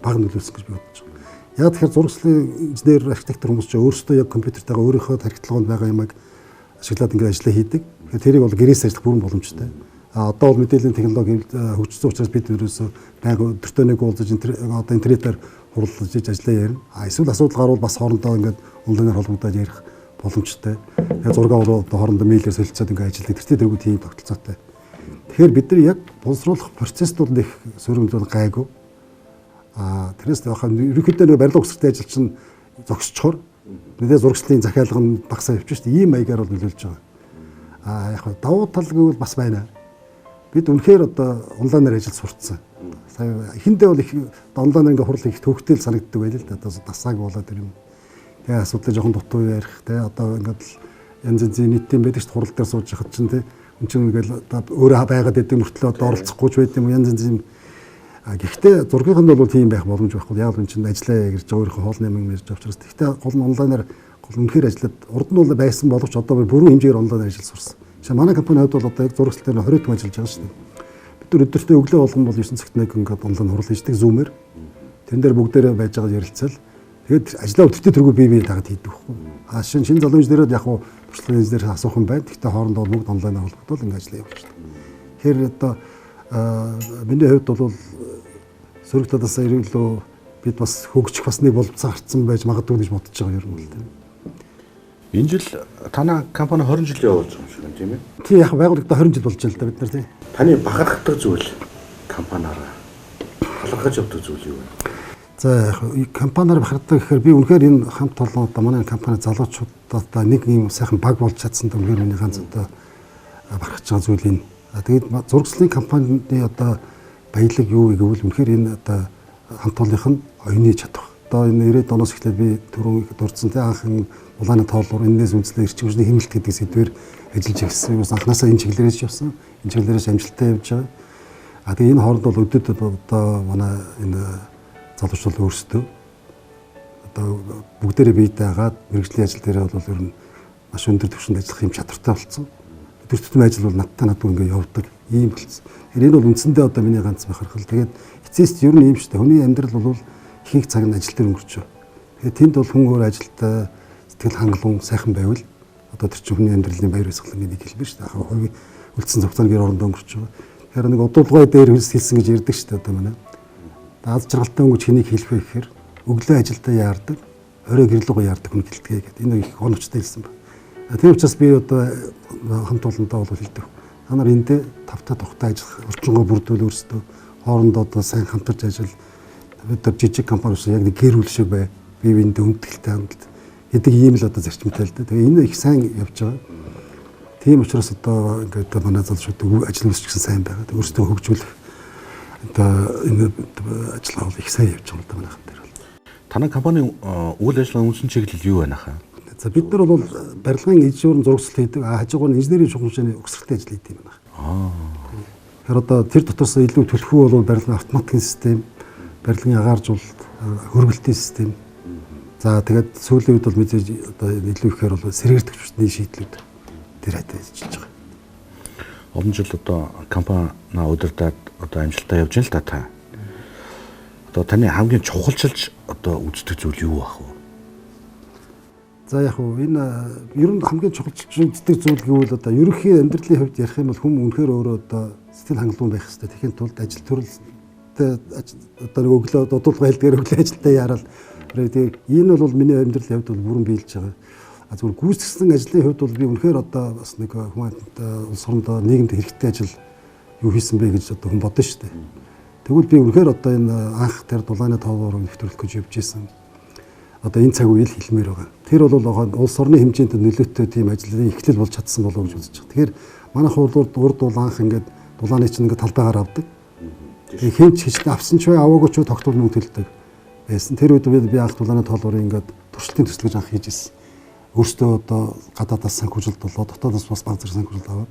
бага нөлөөлсөн гэж би бодож байгаа. Яг тэгэхээр зурагчлалын инженер, архитектор хүмүүс ч өөрсдөө яг компьютертайгаа өөрийнхөө тархитлагоонд байгаа юмыг ашиглаад ингээд ажиллаа хийдэг. Тэгэхээр тэрийг бол гэрээс ажиллах бүрэн боломжтой. А одоо бол мэдээллийн технологи хөгжсөн учраас бид ерөөсөө байнга өдөртөө нэг уулзаж одоо интернетээр хуралдаж ажиллаа ярина. А эсвэл асуудал гарвал бас хоорондоо ингээд онлайнаар холбогдоод ярих боломжтой. Тэгээ зураг авал одоо хоорондоо мэйлээр солилцоод ингээд ажилладаг. Тэр тэргүй тийм тогтолцоотой. Тэгэхээр бид нар яг боловсруулах процесс бол их сөрөг бол гайгүй. А тэрнээс ерөнхийдөө нэг барилга угсартай ажил чинь зогсчихоор мэдээ зурагчлалын захиалга нь багасаа явчих шүү дээ. Ийм маягаар бол нөлөөлж байгаа. А яг давуу тал гэвэл бас байна. Бид үнэхээр одоо онлайнаар ажил сурцсан. Сая эхэндээ бол их онлайнаар ингээ хурал их төвөгтэй л санагддаг байл л да. Одоо дасааг болоод тэр юм. Тэгээ асуудлыг жоохон дутуу ярих те, одоо ингээд л янз янзын нийт юм байдаг шүү дээ. Хурал дээр сууж яхад чинь те, эн чинь ингээл одоо өөрөө байгаад идэв мөртлөө одоо оролцохгүй ч байд юм, янз янзын юм. А гэхдээ зургийнх нь бол тийм байх боломж байхгүй. Яг л эн чинь ажиллаа ярьж байгаа, өөрийнхөө хоолны юм ярьж байгаа учраас. Гэхдээ гол нь онлайнаар гол үнэхээр ажиллаад урд нь бол байсан боловч одоо бүрэн хэмжээгээр онлайнаар ажил сурсан. Жишээ манай компани хувьд бол одоо яг зурагчлал дээр 20 хүн ажиллаж байгаа шүү дээ. Бид нар өдөртөө өглөө болгон бол 9 цагт нэг ингээд онлайн хурал хийждэг Zoom-ээр. Тэрэн дээр бүгдээрээ байж байгаа ярилцал. Тэгээд ажлаа өдөртөө тэргүй бие бие дагаад хийдэг байхгүй. А шинэ залуу инженерүүд яг хуу туршлагын инженер асуух юм байна. Гэхдээ хоорондоо бүгд онлайнаар холбогдвол ингээд ажиллаа явуулчихдаг. Тэгэхээр одоо миний хувьд бол сөрөг талаас ирэлөө бид бас хөгжих бас нэг болцоо гарцсан байж магадгүй гэж бодож байгаа юм бол тийм. Энэ жил танай компани 20 жилийн болж байгаа юм шиг байна, тийм ээ? Тийм, яг байгууллагад 20 жил болж байна л да бид нар тийм. Таны бахархдаг зүйл, компаниараа талархаж явдаг зүйл юу вэ? За, яг компаниар бахархдаг гэхээр би үнэхээр энэ хамт олон одоо манай компани залуучуудаа нэг ийм сайхан баг болж чадсан, үнэхээр миний ганц одоо бахархаж байгаа зүйл энэ. Тэгээд зурагчлалын компанины одоо баялаг юу вэ гэвэл үнэхээр энэ одоо хамт олонных нь оюуны чадвар. Одоо энэ 90-ад оноос эхлээд би түрүүн дурдсан те, анх улааны тооллоор энэс үндэслэн эрчим хүчний хэмнэлт гэдэг сэдвээр ажиллаж ирсэн. Юус анханасаа энэ чиглэлээрээ явсан. Энэ чиглэлээрээ амжилттай явж байгаа. А тэгээ энэ хооронд бол өдөд одоо манай энэ залуучууд өөрсдөө одоо бүгдээрээ бие даагаад мэргэжлийн ажил дээрээ бол ер нь маш өндөр түвшинд ажиллах юм чадвартай болсон. Өдөр тутмын ажил бол надтай надгүй ингээ явдаг ийм болсон. Тэгэхээр энэ бол үндсэндээ одоо миний ганц бахархал. Тэгээд эцэст ер нь ийм шүү дээ. Хүний амьдрал бол ихэнх цаг нь ажил дээр өнгөрч байгаа. Тэгээд тэнд бол хүн өөр ажилтай сэтгэл хангалуун сайхан байвал одоо тэр чинь хүний амьдралын баяр баясгалан нэг хэлбэр шүү дээ. Хувийн үлдсэн хугацаанд гэр орондоо өнгөрч байгаа. Тэгэхээр нэг удуулгай дээр хэлсэн гэж ярьдаг шүү дээ одоо манай. Аз жаргалтай өнгөж хэнийг хэлэх вэ гэхээр өглөө ажилдаа яардаг, орой гэрлүүгээ яардаг хүн гэлтгээ гэдэг. Энэ их оновчтой хэлсэн байна. Тийм учраас би одоо хамт олондоо бол хэлдэг. Та нар эндээ тавтай тухтай ажиллах, орчингоо бүрдүүл өөрсдөө хоорондоо одоо сайн хамтарч ажил, бид нар жижиг компани учраас яг нэг гэр бүл шиг бай. Бие биендээ хүндэтгэлтэй хандалт гэдэг ийм л одоо зарчимтай л да. Тэгээ энэ их сайн явж байгаа. Тийм учраас одоо ингээд манай залуучууд ажил үйлч гэсэн сайн байгаа. Өөрсдөө хөгжүүлэх одоо энэ ажиллагаа бол их сайн явж байгаа л да манайхан дээр бол. Танай компани үйл ажиллагааны үндсэн чиглэл юу байна хаа? За, бид нар бол барилгын инженерийн зурагчлал хийдэг. А хажуугаар нь инженерийн чухамшааны угсралтай ажил хийдэг юм байна. Тэгэхээр одоо тэр дотроос илүү түлхүү бол барилгын автоматикийн систем, барилгын агааржуулалт, хөргөлтийн систем. За, тэгээд сүүлийн үед бол мэдээж одоо илүү ихээр бол сэргийр төвчний шийдлүүд тэр хайтаа ажиллаж байгаа. Олон жил одоо компаниа удирдаад одоо амжилттай явж байна л да та. Одоо таны хамгийн чухалчилж одоо үздэг зүйл юу байх вэ? За, яг уу энэ ер нь хамгийн чухалчилж үздэг зүйл гэвэл одоо ерөнхий амьдралын хувьд ярих юм бол хүн үнэхээр өөрөө одоо сэтгэл хангалуун байх хэрэгтэй. Тэгэхин тулд ажил төрөлтэй одоо нэг өглөө дудуулга хэлдгээр өглөө ажилдаа яарал. Тэгээ энэ бол миний амьдралын хувьд бол бүрэн биелж байгаа. А зүгээр гүйцэтгэсэн ажлын хувьд бол би үнэхээр одоо бас нэг хүн амьтад улс орондоо нийгэмд хэрэгтэй ажил юу хийсэн бэ гэж одоо хүн бодно шүү дээ. Тэгвэл би үнэхээр одоо энэ анх тэр дулааны тоолоор нэвтрүүлэх гэж явж исэн. Одоо энэ цаг үеийг хэлмээр байгаа. Тэр бол улс орны хэмжээнд нөлөөтэй тийм ажлын эхлэл болж чадсан болов уу гэж үзэж байгаа. Тэгэхээр манай урд урд бол анх ингээд дулааны чинь ингээд талбайгаар авдаг. Тэгээ хэн ч хийж авсан ч бай, аваагүй ч тогтвол мөнгө төлдөг байсан. Тэр үед би анх дулааны тоолуурын ингээд туршилтын төсөл гэж анх хийж ирсэн. Өөртөө одоо гадаадаас санхүүжилт болоо, дотоодоос бас баг зэрэг санхүүжилт аваад.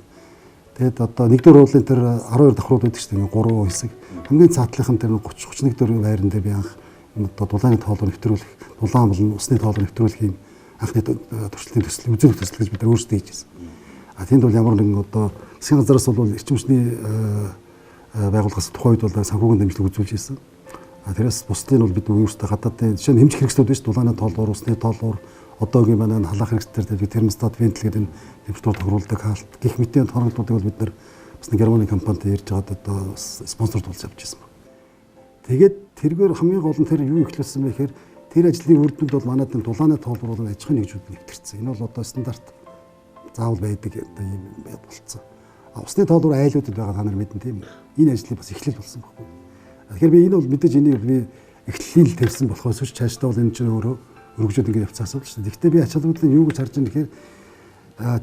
Тэгээд одоо нэгдүгээр уулын тэр 12 давхрууд байдаг шүү дээ, 3 хэсэг. Хамгийн цаатлынх нь тэр 30 31 дөрөв байран дээр би анх одоо дулааны тоолуур нэвтрүүлэх, дулаан болон усны тоолуур нэвтрүүлэх юм анхны туршилтын төсөл, үзүүлэх төсөл гэж бид нар өөрсдөө хийж ирсэн. А тэнд бол ямар нэгэн одоо засгийн газраас бол эрчим хүчний байгууллагаас тухайн үед бол санхүүгийн дэмжлэг үзүүлж ирсэн. А тэрээс бусдын бол бид өөрсдөө гадаадын жишээ нь хэмжих хэрэгслүүд биш, дулааны тоолуур, усны тоолуур, одоогийн манай халаах хэрэгслээр тавьдаг термостат, вентил гэдэг энэ температур тохируулдаг хаалт гэх мэтийн торонглуудыг бол бид нар бас нэг Германы компанид ярьж байгаад одоо спонсор тулж авч ирсэн байна. Тэгээд тэргээр хамгийн гол нь тэр юу ихлүүлсэн бэ гэхээр тэр ажлын үр дүнд бол манайд энэ дулааны тоолуур бол аж ахуйн нэгжүүд нэвтэрсэн. Энэ бол одоо стандарт заавал байдаг одоо ийм болцсон. А усны тоолуур айлуудад байгаа та нар мэднэ тийм үү? Энэ ажлыг бас эхлэл болсон байхгүй. Тэгэхээр би энэ бол мэдээж энийг би эхлэлийн л тавьсан болохоос ч цаашдаа бол энэ чинь өөрөө өргөжөөд ингээд явцсан асуудал шүү дээ. Гэхдээ би ач холбогдлын юу гэж харж байгаа гэхээр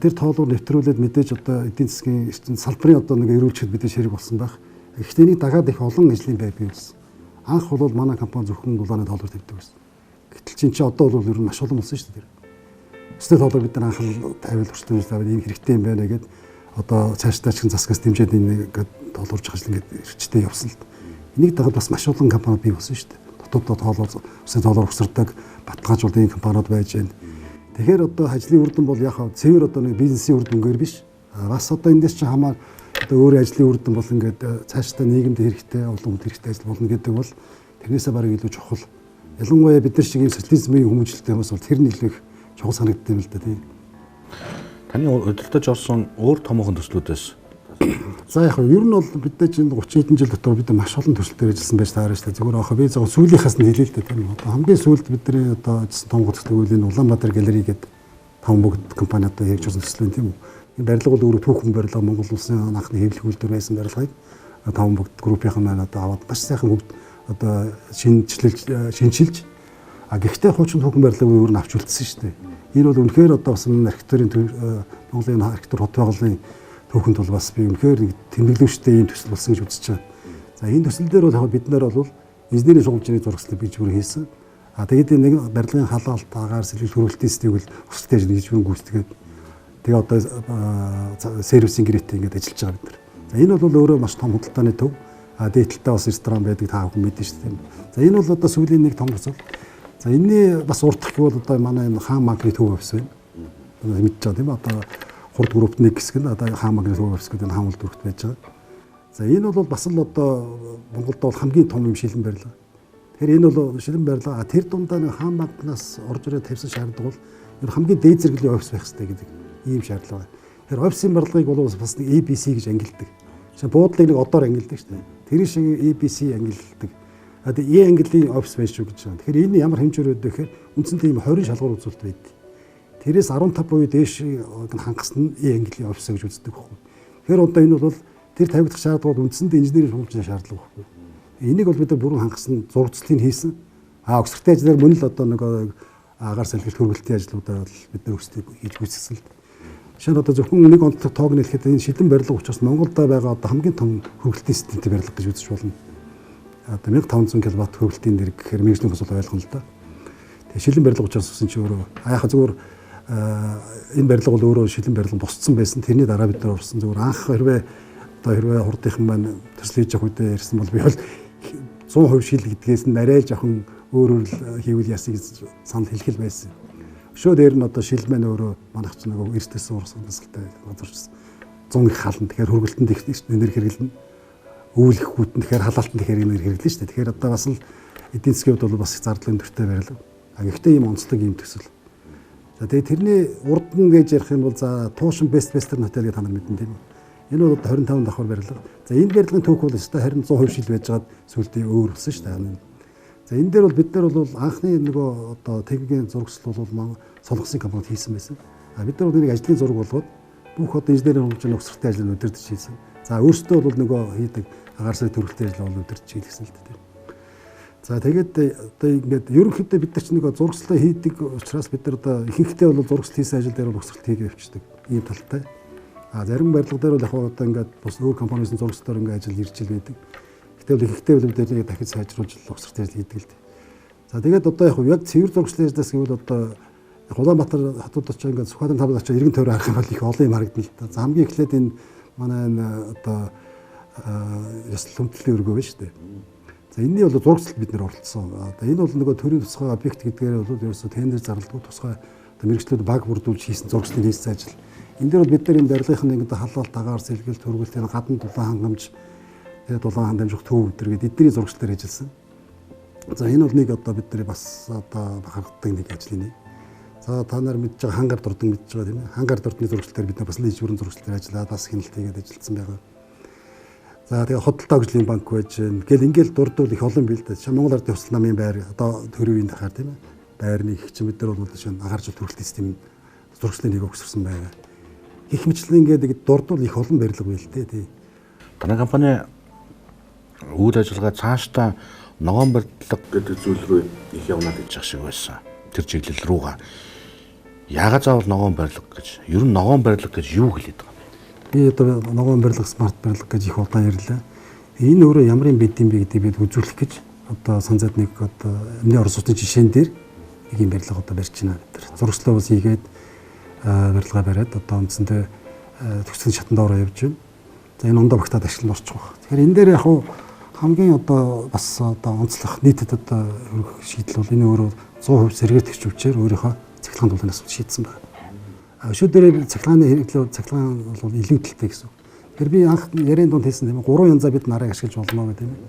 тэр тоолуур нэвтрүүлээд мэдээж одоо эдийн засгийн эрчим салбарын одоо нэг эрүүлчихэд мэдээж хэрэг болсон байх. Гэхдээ энийг дагаад их олон ажлын байр бий болсон. Анх бол манай компани зөвхөн дулааны тоолуур тавьдаг байсан. Гэтэл чинь чи одоо бол ер нь маш олон болсон шүү дээ. Усны тоолуур бид нар анх л тавиал өрчлөн тавиал ийм хэрэгтэй юм байна гэд одоо цаашдаа ч гэсэн засгаас дэмжиж энэ ингээд тоолуурж ажил ингээд эрчтэй явсан л. Энийг дагаад бас маш олон компаниуд бий болсон шүү дээ. Дотооддоо тоолуур, усны тоолуур өгсөрдөг, баталгаажуулалтын компаниуд байж байна. Тэгэхээр одоо ажлын үр дүн бол яг цэвэр одоо нэг бизнесийн үр дүнгээр биш. Бас одоо эндээс чинь хамаа одоо өөрийн ажлын үр дүн бол ингээд цаашдаа нийгэмд хэрэгтэй, олон хүнд хэрэгтэй ажил болно гэдэг бол тэрнээсээ бараг илүү чухал. Ялангуяа бид нар шиг ийм социализмын хүмүүжлэлтэй хүмүүс бол тэр нь илүү их чухал санагддаг юм л да тийм. Таны удирдах орсон өөр томоохон төслүүдээс За яг нь ер нь бол бид нар чинь 30 хэдэн жил дотор бид маш олон төсөл дээр ажилласан байж таарна шүү дээ. Зүгээр аах би зөв сүүлийнхээс нь хэлээ л дээ тийм үү. Одоо хамгийн сүүлд бидний одоо ажилласан том төсөл үйл энэ Улаанбаатар галерей гэдэг таван бүгд компани одоо хийж байсан төсөл юм тийм үү. Энэ барилга бол өөрөө түүхэн барилга, Монгол улсын анхны хэвлэх үйлдвэр байсан барилгыг таван бүгд группийнхан маань одоо аваад маш сайхан хөгж одоо шинчилж а гэхдээ хуучин түүхэн барилгыг өөр нь авч үлдсэн шүү дээ. Энэ бол үнэхээр одоо бас архитектурын Монголын архитектур хот байгууллын түүхэнд бол бас би үнэхээр тэмдэглэвчтэй ийм төсөл болсон гэж үзэж байгаа. За энэ төсөл дээр бол яг бид нар бол инженерийн шугамжны зурагслыг би зүгээр хийсэн. А тэгээд энэ нэг барилгын халаалт, агаар сэлбэл хөрвөлтийн системийг бол өсөлттэй ажил хийж бүрэн гүйцэтгээд тэгээ одоо сервисийн гэрээтэй ингээд ажиллаж байгаа бид нар. За энэ бол өөрөө маш том худалдааны төв. А дээдэлтэй бас ресторан байдаг та бүхэн мэднэ шүү дээ. За энэ бол одоо сүүлийн нэг том төсөл. За энэний бас урдах гэвэл одоо манай энэ хаан банкны төв офис байна. Мэдж байгаа тийм ээ. Одоо хурд групп нэг хэсэг нь одоо хаан банкны төв офис гэдэг энэ хаан үйлдвэрт байж байгаа. За энэ бол бас л одоо Монголд бол хамгийн том юм шилэн барилга. Тэгэхээр энэ бол шилэн барилга. Тэр дундаа нэг хаан банкнаас орж ирээд тавьсан шаардлага бол энэ хамгийн дээд зэрэглэлийн офис байх хэрэгтэй гэдэг ийм шаардлага байна. Тэгэхээр офисын барилгыг бол бас нэг ABC гэж ангилдаг. Жишээ буудлыг нэг одоор ангилдаг шүү дээ. Тэр шиг ABC ангилдаг. Одоо E ангиллын офис байж шүү гэж байна. Тэгэхээр энэ ямар хэмжээр байдаг гэхээр үндсэндээ ийм 20 шалгуур үзүүлэлт байдаг. Тэрээс 15 буюу дээш хангасан нь E ангиллын офис гэж үздэг байхгүй. Тэгэхээр одоо энэ бол тэр тавигдах шаардлага бол үндсэндээ инженерийн шугамжны шаардлага байхгүй. Энийг бол бид нар бүрэн хангасан зурцлыг хийсэн. А өсгөртэй ажлаар мөн л одоо нэг агаар сэлгэлт хөрвөлтийн ажлуудаа бол бид нар өөрсдөө хийж гүйцэтгэсэн л. Жишээ нь одоо зөвхөн нэг онцлог тоог нь хэлэхэд энэ шилэн барилга учраас Монголд байгаа одоо хамгийн том хөрвөлтийн системтэй барилга гэж үзэж болно. Одоо 1500 кВт хөрвөлтийн дэрэг гэхээр мэргэжлийн хүмүүс бол ойлгоно л да. Тэгээ шилэн барилга учраас үсэн чи өөрөө яхаа зүгээр энэ барилга бол өөрөө шилэн барилга босцсон байсан. Тэрний дараа бид нар орсон. Зүгээр анх хэрвээ одоо хэрвээ хурдынхан маань төсөл хийж явах үедээ ярьсан бол би бол 100% шил гэдгээс нь арай л жоохон өөрөөр л хийвэл яасан гэж санал хэлэх л байсан. Өшөө дээр нь одоо шил маань өөрөө манайх ч нөгөө эртээс урсан төсөлтэй газарчсан. 100 их хална. Тэгэхээр хөргөлтөнд их энерги хэрэглэнэ. Өвлөх хүүтэн тэгэхээр халаалтан тэгэхээр энерги хэрэглэнэ шүү дээ. Тэгэхээр одоо бас л эдийн засгийн хувьд бол бас их зардал өндөртэй барилга. А гэхдээ ийм онцлог ийм төсөл. За тэгээ тэрний урд нь гэж ярих юм бол за Туушин Best Western Hotel гэж та нар мэднэ тийм үү. Энэ бол одоо 25 давхар барилга. За энэ барилгын түүх бол өстой харин 100% шил байжгаад сүүлдээ өөр болсон шүү дээ. За энэ дээр бол бид нар бол анхны нөгөө одоо техникийн зурагсал бол Солонгосын компанид хийсэн байсан. А бид нар бол энийг ажлын зураг болгоод бүх одоо инженерийн хөгжлийн өсгөртэй ажлыг удирдах хийсэн. За өөрсдөө бол нөгөө хийдэг агаар сая төрөлтийн ажил бол удирдах хийлгэсэн л дээ. За тэгээд одоо ингээд ерөнхийдөө бид нар ч нэг зурагслаа хийдэг учраас бид нар одоо ихэнхдээ бол зурагсал хийсэн ажил дээр бол өсгөлт хийгээ явчихдаг. Ийм талтай. А зарим барилга дээр бол яг одоо ингээд бус өөр компаниас зурагслаар ингээд ажил ирж ил байдаг. Гэтэл ихэнхдээ бол бид нэр дахиж сайжруулж угсарт ажил хийдэг л дээ. За тэгээд одоо яг цэвэр зурагчлалын ажлаас гэвэл одоо Улаанбаатар хотод очиж ингээд Сүхбаатарын тавд очиж эргэн тойрон харах юм бол их олон юм харагдана л да. За хамгийн эхлээд энэ манай энэ одоо ёслол хүндэтлийн өргөө байна шүү дээ. За энэний бол зурагчлалд бид нэр оролцсон. Одоо энэ бол нөгөө төрийн тусгай объект гэдгээр бол ерөөсөө тендер зарлалгүй тусгай одоо мэргэжлүүд баг бүрдүүлж хийсэн зурагчлалын хийсэн ажил. Энэ дээр бол бид нар энэ барилгын нэг одоо халаалт агаар сэлгэлт хөргөлт энэ гадна дулаан хангамж тэгээд дулаан хан дамжих төв өдр гэдэг эдний зурагчлалаар ажилласан. За энэ бол нэг одоо бид нар бас одоо бахархдаг нэг ажлын нэг. За та нар мэдж байгаа хангар дурдан мэдж байгаа тийм ээ. Хангар дурдны зурагчлалаар бид нар бас ижвэрэн зурагчлалаар ажиллаад бас хяналт хийгээд ажилласан байгаа. За тэгээ худалдаа хөгжлийн банк байж гэн. Гэл ингээл дурдвал их олон бил дээ. Монгол Ардын Хувьсгал намын байр одоо төрийн үеийн дахаар тийм ээ. Байрны их чинь бид нар бол шинэ анхаарч төрөлт систем зурагчлалын нэг өгсөрсөн байгаа. Гэх мэтлэн ингээд дурдвал их олон барилга байл дээ тий. Танай компани үйл ажиллагаа цаашдаа ногоон барилга гэдэг зүйл рүү их явна гэж шиг байсан. Тэр чиглэл рүүгээ. Яагаад заавал ногоон барилга гэж? Ер нь ногоон барилга гэж юу хэлээд байгаа юм бэ? Би одоо ногоон барилга, смарт барилга гэж их удаан ярьлаа. Энэ өөрөө ямар юм бид юм бэ гэдгийг бид үзүүлэх гэж одоо санзад нэг одоо амны орон сууцны жишээн дээр нэг юм барилга одоо барьж байна бид нар. Зурагчлал бас хийгээд барилга бариад одоо үндсэндээ төгсгөлийн шатанд ороо явж байна. За энэ ондоо багтаад ашигланд орчих واخ. Тэгэхээр энэ дээр яг хамгийн одоо бас одоо онцлох нийтэд одоо өргөх шийдэл бол энэ өөрөө 100% сэргээтгэж хүчээр өөрийнхөө цахилгаан дулааны асуудал шийдсэн байна. Өшөө дээр цахилгааны хэрэглээ цахилгаан бол илүүдэлтэй гэсэн. Тэгэхээр би анх яриан дунд хэлсэн тийм ээ гурван янзаа бид нарыг ашиглаж болно гэх тийм ээ.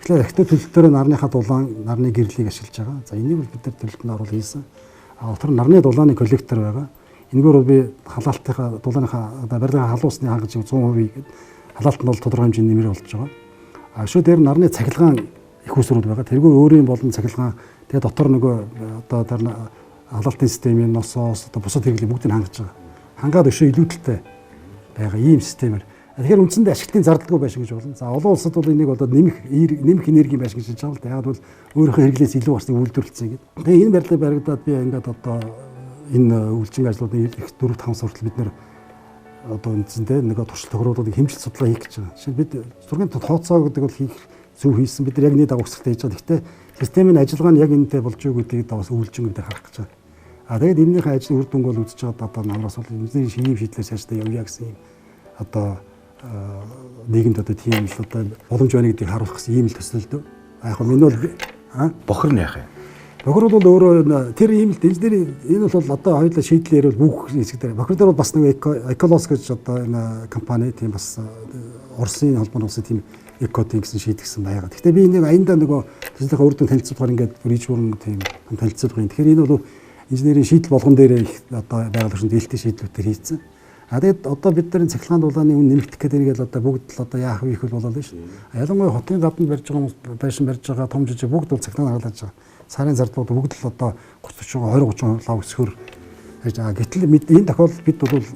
Тэгэхээр актив төлөлтөөр нарныхаа дулаан нарны гэрлийг ашиглаж байгаа. За энийг бол бид нар төлөлтөнд оруулах хийсэн. А утар нарны дулааны коллектор байгаа. Энэгээр бол би халаалтынхаа дулааныхаа одоо барилгын халуусны хангаж 100% гээд халаалт нь бол тодорхой хэмжээний нэмэр болж байгаа. А өшөө дээр нарны цахилгаан их усрууд байгаа. Тэргүй өөрийн болон цахилгаан тэгээ дотор нөгөө одоо тэр халаалтын системийн носоос одоо бусад хэрэглээ бүгдийг хангаж байгаа. Хангаад өшөө илүүдэлтэй байгаа ийм системээр. Тэгэхээр үндсэндээ ашиглалтын зардалгүй байшин гэж болно. За олон улсад бол энийг одоо нэмэх энергийн байшин гэж хэлж байгаа л да. Яг бол өөрийнхөө хэрэглээс илүү гарсныг үйлдвэрлэсэн гэдэг. Тэгээ энэ барилга баригдаад би ингээд одоо энэ үйлчин ажлуудын их 4-5 сар хүртэл бид нэр одоо үндсэндээ нэг туршилт тохируулгыг хэмжил судалгаа хийх гэж байгаа. Жишээ нь бид зургийн тооцоо гэдэг бол хийх зөв хийсэн. Бид нар яг нэг дагуу өсөлттэй хийж байгаа. Гэхдээ системийн ажиллагаа нь яг энэтэй болж юу гэдгийг бас үйлчин гэдэг харах гэж байгаа. А тэгээд энэнийхээ ажлын үр дүнг бол үзэж байгаа одоо намраас бол энэний шийм шийдлээр цаашдаа явъя гэсэн юм одоо нийгэмд одоо тийм л одоо боломж байна гэдгийг харуулах гэсэн ийм л төсөл дөө. А яг минь бол бохор нь яах юм? Бохор бол өөрөө тэр ийм л инженерийн энэ бол одоо хоёулаа шийдэл ярил бүх хэсэг дээр. Бохор дээр бол бас нэг Эколос гэж одоо энэ компани тийм бас Оросын холбооны улсын тийм экотинг гэсэн шийдгсэн байгаа. Гэхдээ би энийг аяндаа нөгөө төслийнхаа үр дүн танилцуулахаар ингээд бүр ижүүрэн тийм танилцуулга юм. Тэгэхээр энэ бол инженерийн шийдэл болгон дээр их одоо байгаль орчин дийлтэй шийдлүүдээр хийцэн. А тэгээд одоо бид нар цахилгаан дулааны үн нэмэгдэх гэдэг нэг л одоо бүгд л одоо яах вэ их болоод байна шүү. Ялангуяа хотын гадна барьж байгаа хүмүүс байшин барьж байгаа том жижиг бүгд бол цахилгаан хагалаж байгаа. Сарын зардал бүгд л одоо 30 40 30% лав өсгөр байж байгаа. Гэтэл энэ тохиолдолд бид бол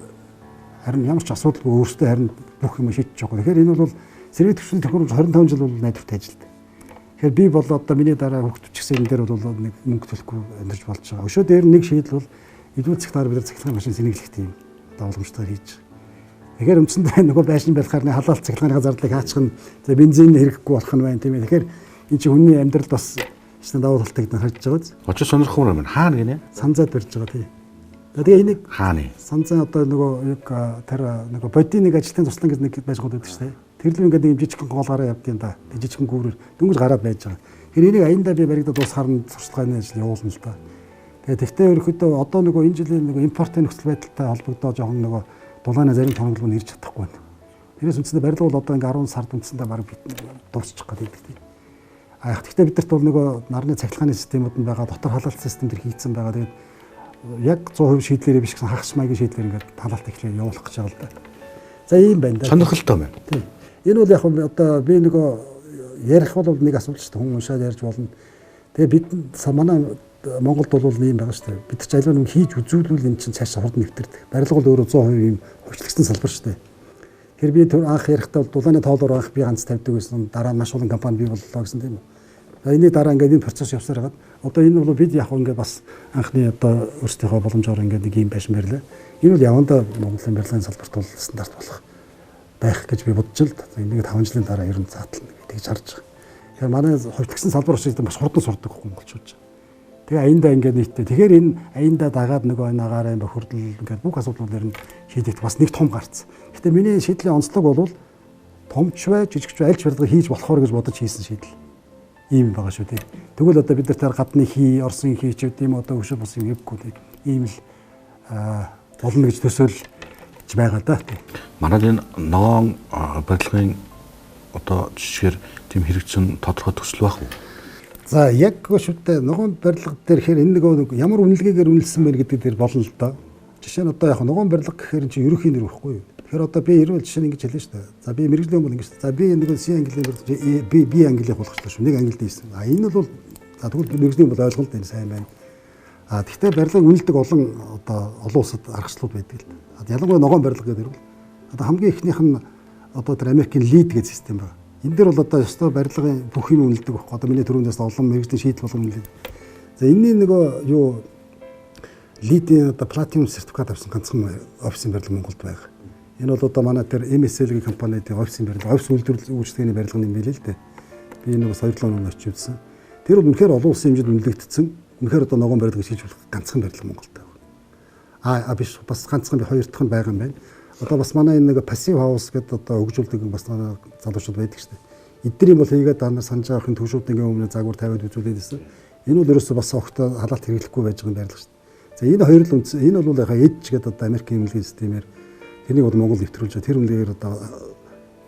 харин ямар ч асуудалгүй өөрсдөө харин бүх юм шийдэж байгаа. Тэгэхээр энэ бол сэргээх төвшний тохиромж 25 жил бол найдвартай ажилтдаг. Тэгэхээр би бол одоо миний дараа хүүхдүүд ч гэсэн энэ дээр бол нэг мөнгө төлөхгүй амьдарч болж байгаа. Өшөө дээр нэг шийдэл бол илүү цахилгаан бид нар цахилгаан машин сэнэглэх тийм одоо боломжтой хийж байгаа. Тэгэхээр үндсэндээ нөгөө байшин барихаар нэг халаалт цахилгааныхаа зардлыг хаачих нь за бензин хэрэггүй болох нь байна тийм ээ. Тэгэхээр энэ чинь хүний амьдралд бас ихсэн давуу талтай гэдэг нь харж байгаа биз. Очиж сонирхмоор байна. Хаана гинэ? Санзаад барьж байгаа тий. За тэгээ энийг хаана? Санзаа одоо нөгөө яг тэр нөгөө бодийн нэг ажилтны туслан гэж нэг байшгууд байдаг шүү дээ. Тэр л ингээд нэг жижигхэн гол гараа явдیں да. Жижигхэн гүүрээр дөнгөж гараад байж байгаа. Тэгэхээр энийг аяндаа би баригдаад дуусахаар нь сурчлагын ажил явуулна л да. Тэгээ тэгтээ ерөнхийдөө одоо нөгөө энэ жилийн нөгөө импортын нөхцөл байдалтай холбогдоо жоохон нөгөө дулааны зарим тоног нь ирж чадахгүй байна. Тэрээс үндсэндээ барилга бол одоо ингээ 10 сард үндсэндээ бараг дуусчих гээд байдаг тийм. А яг тэгтээ бидэрт бол нөгөө нарны цахилгааны системүүд нь байгаа, дотор халаалт систем төр хийгдсэн байгаа. Тэгээд яг 100% шийдлээрээ биш гэсэн хагас маягийн шийдлээр ингээд халаалт эхлээ явуулах гэж байгаа л да. За ийм байна да. Сонирхолтой байна. Тийм. Энэ бол яг одоо би нөгөө ярих бол нэг асуудал шүү дээ. Хүн уншаад ярьж болно. Тэгээ бид манай Монголд бол ийм байгаа шүү дээ. Бид ч аливаа юм хийж үзүүлвэл энэ чинь цаашаа хурд нэвтэрдэг. Барилга бол өөрөө 100% ийм хувьчлагдсан салбар шүү дээ. Тэр би түр анх ярихдаа бол дулааны тоолоор анх би ганц тавьдаг байсан. Дараа нь маш олон компани бий боллоо гэсэн тийм үү. За энэний дараа ингээд энэ процесс явсаар хагаад одоо энэ бол бид яг ингээд бас анхны одоо өөрсдийнхөө боломжоор ингээд нэг ийм байшин барилаа. Энэ бол явандаа Монголын барилгын салбарт бол стандарт болох байх гэж би бодож л. Энийг 5 жилийн дараа ер нь заатална. Тэгж харж байгаа. Тэгэхээр манай хувьтгсан салбар учраас маш хурдан сурдаг монголчууд. Тэгээ аяндаа ингээд нийтдээ. Тэгэхээр энэ аяндаа дагаад нөгөө энэ агаарын бохирдол ингээд бүх асуудлууд нэр нь шийдэгдэх бас нэг том гарц. Гэтэ миний шийдлийн онцлог бол томч бай, жижигч бай, аль ч барилга хийж болохоор гэж бодож хийсэн шийдэл. Ийм байгаа шүү дээ. Тэгвэл одоо бид нар тэр гадны хий, Оросын хий ч гэдэм одоо өшөө бус юм хийхгүй тийм. Ийм л болно гэж төсөөлж байгаа да. Манай энэ ногоон барилгын одоо жишгээр тийм хэрэгцсэн тодорхой төсөл байх уу? За яг шүтээ ногоон барилга дээр хэр энэ нөгөө ямар үнэлгээгээр үнэлсэн бэ гэдэг дээр болно л доо. Жишээ нь одоо яг ногоон барилга гэхээр чинь ерөнхий нэр байхгүй юу? Тэгэхээр одоо би эрүүл жишээ нь ингэж хэлнэ шүү дээ. За би мэргэжлийн бол ингэж. За би нөгөө C английн барилга би B английн болгочлаа шүү. Нэг англи хийсэн. А энэ бол за тэгвэл мэргэжлийн бол ойлголт энэ сайн байна. А тэгвэл барилгыг үнэлдэг олон одоо олон улсад аргачлалууд байдаг л да. Ялангуяа ногоон барилга гэдэг нь одоо хамгийн эхнийх нь одоо тэр Америкийн LEED гэдэг систем байна. Энэ дээр бол одоо ёстой барилгын бүх юм үнэлдэг байхгүй. Одоо миний түрүүнээс олон мэргэжлийн шийдэл болгон үнэлдэг. За энэний нөгөө юу LEED-ийн одоо платинум сертификат авсан ганцхан офисын барилга Монголд байгаа. Энэ бол одоо манай тэр MSL-ийн компанийн офисын барилга, офис үйлдвэрлэл үйлчилгээний барилга юм билээ л дээ. Би энэ бас 2007 онд очиж үзсэн. Тэр бол үнэхээр олон улсын хэмжээнд үнэлэгдсэн. Үнэхээр одоо ногоон барилга хийж болох ганцхан барилга Монголд байгаа. А биш бас ганцхан би хоёр дахь нь байгаа юм байна. Одоо бас манай энэ нэг passive house гэдэг одоо хөгжүүлдэг бас манай залуучууд байдаг шүү дээ. Эдгээр юм бол хийгээд даа санаж авахын төвшүүдийн өмнө загвар тавиад үзүүлээд байсан. Энэ бол ерөөсөө бас огт халаалт хэрэглэхгүй байж байгаа юм барилга шүү дээ. За энэ хоёр л үндсэн энэ бол яхаа EDGE гэдэг одоо Америкийн үнэлгээний системээр тэрнийг бол Монгол нэвтрүүлж байгаа. Тэр үнэлгээгээр одоо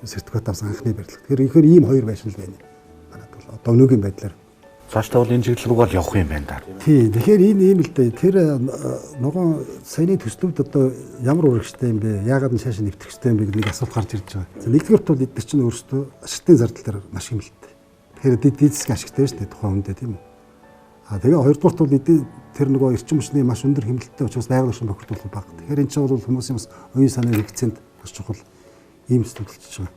сертификат авсан анхны барилга. Тэгэхээр ихээр ийм хоёр байшин л байна. Манайд бол одоо өнөөгийн байдлаар цаашдаа бол энэ чиглэл рүү л явах юм байна да. Тийм. Тэгэхээр энэ ийм л дээ. Тэр ногоон саяны төслүүд одоо ямар үүрэгчтэй юм бэ? Яагаад нь шааш нэвтрэх ёстой юм бэ гэдэг нэг асуулт гарч ирж байгаа. За нэгдүгээрт бол эдгээр чинь өөрсдөө ашигтын зардал дээр маш хэмнэлттэй. Тэгэхээр дид засгийн ашигтай шүү дээ тухайн хүндээ тийм үү? А тэгээ хоёрдугаарт бол тэр нөгөө эрчим хүчний маш өндөр хэмнэлттэй учраас байгаль орчин бохирдуулах бага. Тэгэхээр энэ чинь бол хүмүүсийн бас оюун санааны хэрэгцээнд маш чухал ийм төсөл болчихж байгаа.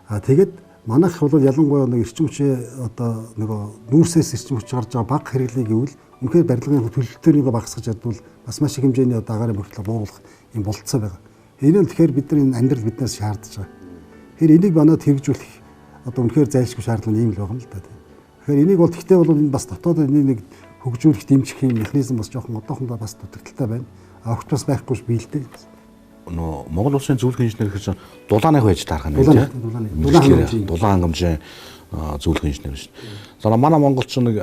А тэгээд манайх бол ялангуяа нэг эрчим хүчээ одоо нөгөө нүүрсээс эрчим хүч гарч байгаа бага хэрэглээ гэвэл үнэхээр барилгын төлөлтөөрийг багасгаж чадвал бас маш их хэмжээний одоо агаарын бохирдлоо бууруулах юм болцоо байгаа. Энэ нь тэгэхээр бид нар энэ амьдрал биднээс шаардж байгаа. Тэгэхээр энийг манад хэрэгжүүлэх одоо үнэхээр зайлшгүй шаардлага нь ийм л байгаа юм л да. Тэгэхээр энийг бол тэгтээ бол энэ бас дотоод энийг нэг хөгжүүлэх дэмжих юм механизм бас жоохон одоохондоо бас дутагдaltaй байна. А огт бас байхгүй ш биелдэг. Нөө Монгол улсын зөвлөх инженер гэхэр чинь дулааны байж таарах юм байна тийм. Дулаан хангамжийн зөвлөх инженер шүү. За манай монголч нэг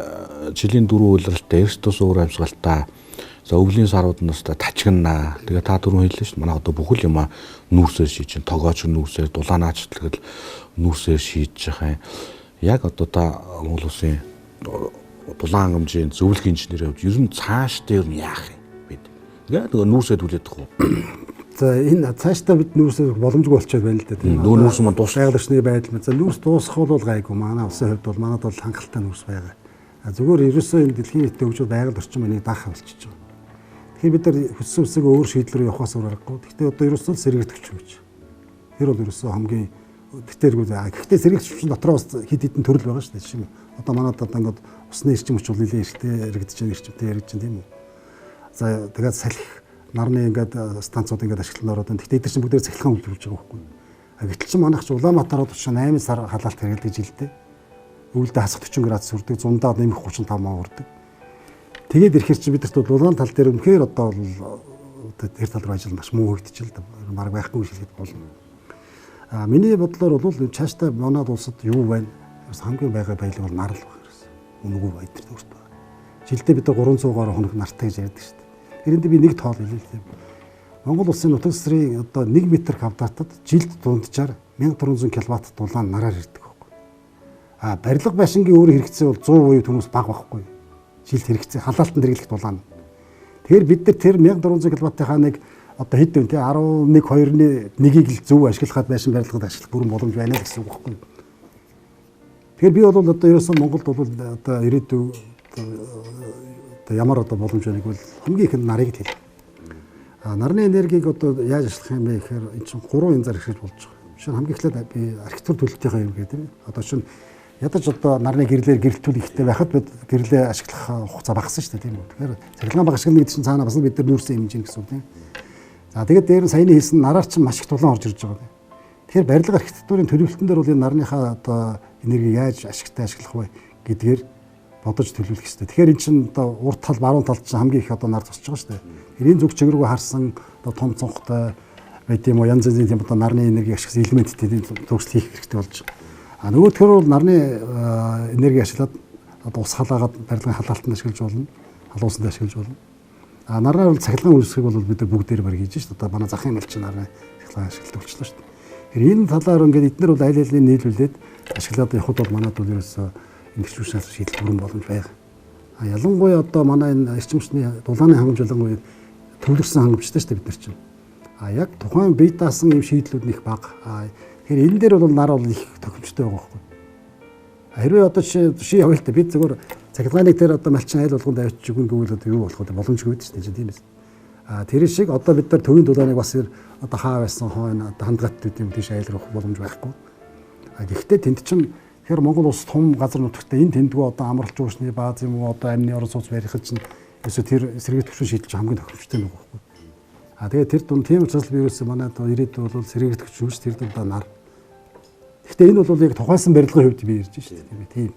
жилийн 4 улиралтай эрс тус уур амьсгалтай за өвлийн сарууд нь өстой тачигнаа. Тэгээ та түрүүн хэллээ шүү. Манай одоо бүхэл юм нүүрсээр шийдэж чинь тогооч нүүрсээр дулаанаач тэгэл нүүрсээр шийдэж байгаа юм. Яг одоо та Монгол улсын дулаан хангамжийн зөвлөх инженерийн хувьд ер нь цаашдаа ер нь яах юм бид. Тэгээд нөгөө нүүрсээ түлээд тах уу? За энэ цаашдаа бид нүүрсээ боломжгүй болчиход байна л да тийм. Нөгөө нүүрс маань дуус байгаль орчны байдал. За нүүрс дуусах бол гайгүй. Манай улсын хувьд бол манад бол хангалттай нүүрс байгаа. А зүгээр ерөөсөө энэ дэлхийн нийтийн хөгжил байгаль орчин маань даах болчихж байгаа. Тэгэхээр бид нар хүссэн үсэг өөр шийдэл рүү явахаас өөр аргагүй. Гэхдээ одоо ерөөсөө сэргийлэх хүч гэж. Тэр бол ерөөсөө хамгийн тэгтэргүй. Гэхдээ сэргийлэх хүчин дотроо бас хэд хэдэн төрөл байгаа шүү дээ. Жишээ нь одоо манад одоо ингээд усны эрчим хүч бол нэлээд эрчтэй яригдж байна, эрчимтэй яригдж байна тийм үү. За тэгээд салхи нарны ингээд станцууд ингээд ашиглалтанд ороод байна. Гэхдээ эдгээр чинь бүгдээр цахилгаан үйлдвэрлэж байгаа байхгүй. А гэтэл чинь манайх чи Улаанбаатар хотод чинь 8 сар халаалт хэрэглэдэг жилдээ. Өвөлдөө хасах 40 градус хүрдэг, зундаа нэмэх 35 маа хүрдэг. Тэгээд ирэхэр чинь бидэрт бол улаан тал дээр үнэхээр одоо бол тэр тал руу ажил маш муу хөгдөж л да. Бараг байхгүй гэж хэлэхэд болно. А миний бодлоор бол цаашдаа манад улсад юу байна? Хамгийн байгаа баялаг бол нар л байх гэсэн. Үнэгүй баяр өөрт байна. Жилдээ бид 300 гаруй хоног нартай гэж ярьдаг шүү дээ. Тэрэнд би нэг тоол хэлээ л тийм. Монгол улсын нутаг дэвсгэрийн одоо 1 м квадратад жилд дунджаар 1400 кВт дулаан нараар ирдэг байхгүй. А барилга байшингийн өөр хэрэгцээ бол 100% хүмүүс бага байхгүй. Жилд хэрэгцээ халаалтанд хэрэглэх дулаан. Тэгэхээр бид нар тэр 1400 кВт-ийнхаа нэг одоо хэд вэ те 11 2-ны нэгийг л зөв ашиглахад байшин барилгад ашиглах бүрэн боломж байна л гэсэн үг байхгүй. Тэгэхээр би бол одоо ерөөсөө Монголд бол одоо ирээдүй одоо ямар одоо боломж байныг бол хамгийн ихэнд нарыг л хэлнэ. А нарны энергийг одоо яаж ашиглах юм бэ гэхээр эн чинь гурван янзаар ашиглаж болж байгаа. Жишээ нь хамгийн эхлээд би архитектур төлөлтийнхаа юм гэдэг тийм. Одоо чинь ядаж одоо нарны гэрлээр гэрэлтүүл ихтэй байхад бид гэрлээ ашиглах хугацаа багассан шүү дээ тийм үү. Тэгэхээр цахилгаан бага ашиглана гэдэг чинь цаана бас бид нар нүүрсэн хэмжээ гэсэн үг тийм. За тэгээд дээр нь саяны хэлсэн нараар чинь маш их дулаан орж ирж байгаа. Тэгэхээр барилга архитектурын төлөвлөлтөн дээр бол энэ нарныхаа одоо энергийг яаж ашигтай ашиглах вэ гэдгээр бодож төлөвлөх хэрэгтэй. Тэгэхээр эн чинь одоо урд тал, баруун талд чинь хамгийн их одоо нар зогсож байгаа шүү дээ. Тэгэхээр энэ зүг чиг рүү харсан одоо том цонхтой байд юм уу, янз янзын тийм одоо нарны энерги ашигласан элементтэй тийм зурагчлал хийх хэрэгтэй болж байгаа. А нөгөөдхөр бол нарны энерги ашиглаад одоо ус халаагаад барилгын халаалтанд ашиглаж болно. Халуусанд ашиглаж болно. А нараар бол цахилгаан үйлсгийг бол бид бүгдээр баг хийж шүү дээ. Одоо манай захын мэл чинь нарны цахилгаан ашигладаг болчихлоо шүү дээ. Тэгэхээр энэ талаар ингээд эднэр бол аль алины нийлүүлээд ашиглаад явхад бол манад бол ерөөсөө энэ гişүүшнээс шийдэл бүрэн боломж байгаа. А ялангуяа одоо манай энэ эрчим хүчний дулааны хангамж ялангуяа төвлөрсөн хангамжтай шүү дээ бид нар чинь. А яг тухайн бие даасан юм шийдлүүд нь их бага. А тэгэхээр энэ дээр бол нар бол их тохиомжтой байгаа байхгүй. Хэрвээ одоо жишээ явъя л та, бид зөвхөн цахилгааныг тэр одоо малчин айл болгонд авчиж өгнө гэвэл одоо юу болох вэ? Боломжгүй шүү дээ тийм ээ. А тэр шиг одоо бид нар төвийн дулааныг бас одоо хаа байсан хойно одоо хандгат гэдэг юм тийш айл руу явах боломж байхгүй. А гэхдээ тэнд чинь тэгэхээр Монгол улс том газар нутагтай энэ тэндгүү одоо амралт жуушны бааз юм уу одоо амны орон сууц барихад чинь ерөөсө тэр сэргээх төвшин шийдэл чинь хамгийн тохиромжтой нэг байхгүй. А тэгээд тэр дунд тийм учраас би ерөөсө манай одоо ирээдүйд бол сэргээх төвшин тэр дундаа нар. Гэхдээ энэ бол яг тухайсан барилгын хувьд би ярьж шүү дээ тийм.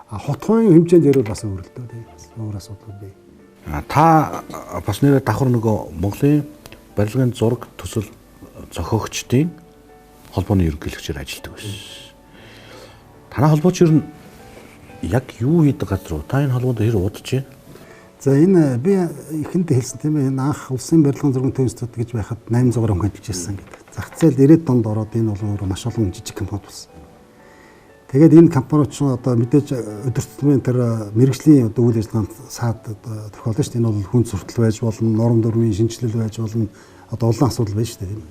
А хотхойн хэмжээнд ярил бас өөр л дөө тийм. Өөр асуудал бий. Та бас нэрээ давхар нөгөө Монголын барилгын зураг төсөл зохиогчдын холбооны ерөнхийлөгчөөр ажилладаг байсан. Танай холбооч ер нь яг юу хийдэг газар вэ? Та энэ холбоонд хэр удаж байна? За энэ би эхэндээ хэлсэн тийм ээ, энэ анх улсын барилгын зургийн төв институт гэж байхад 800 гаруй хүн ажиллаж байсан гэдэг. Зах зээл 90-ад донд ороод энэ бол өөрөө маш олон жижиг компани болсон. Тэгээд энэ компаниуд ч одоо мэдээж өдөр тутмын тэр мэрэгжлийн одоо үйл ажиллагаанд саад тохиолдсон шүү дээ. Энэ бол хүн суртал байж болно, норм дүрмийн шинжилэл байж болно, одоо олон асуудал байж шүү дээ тийм.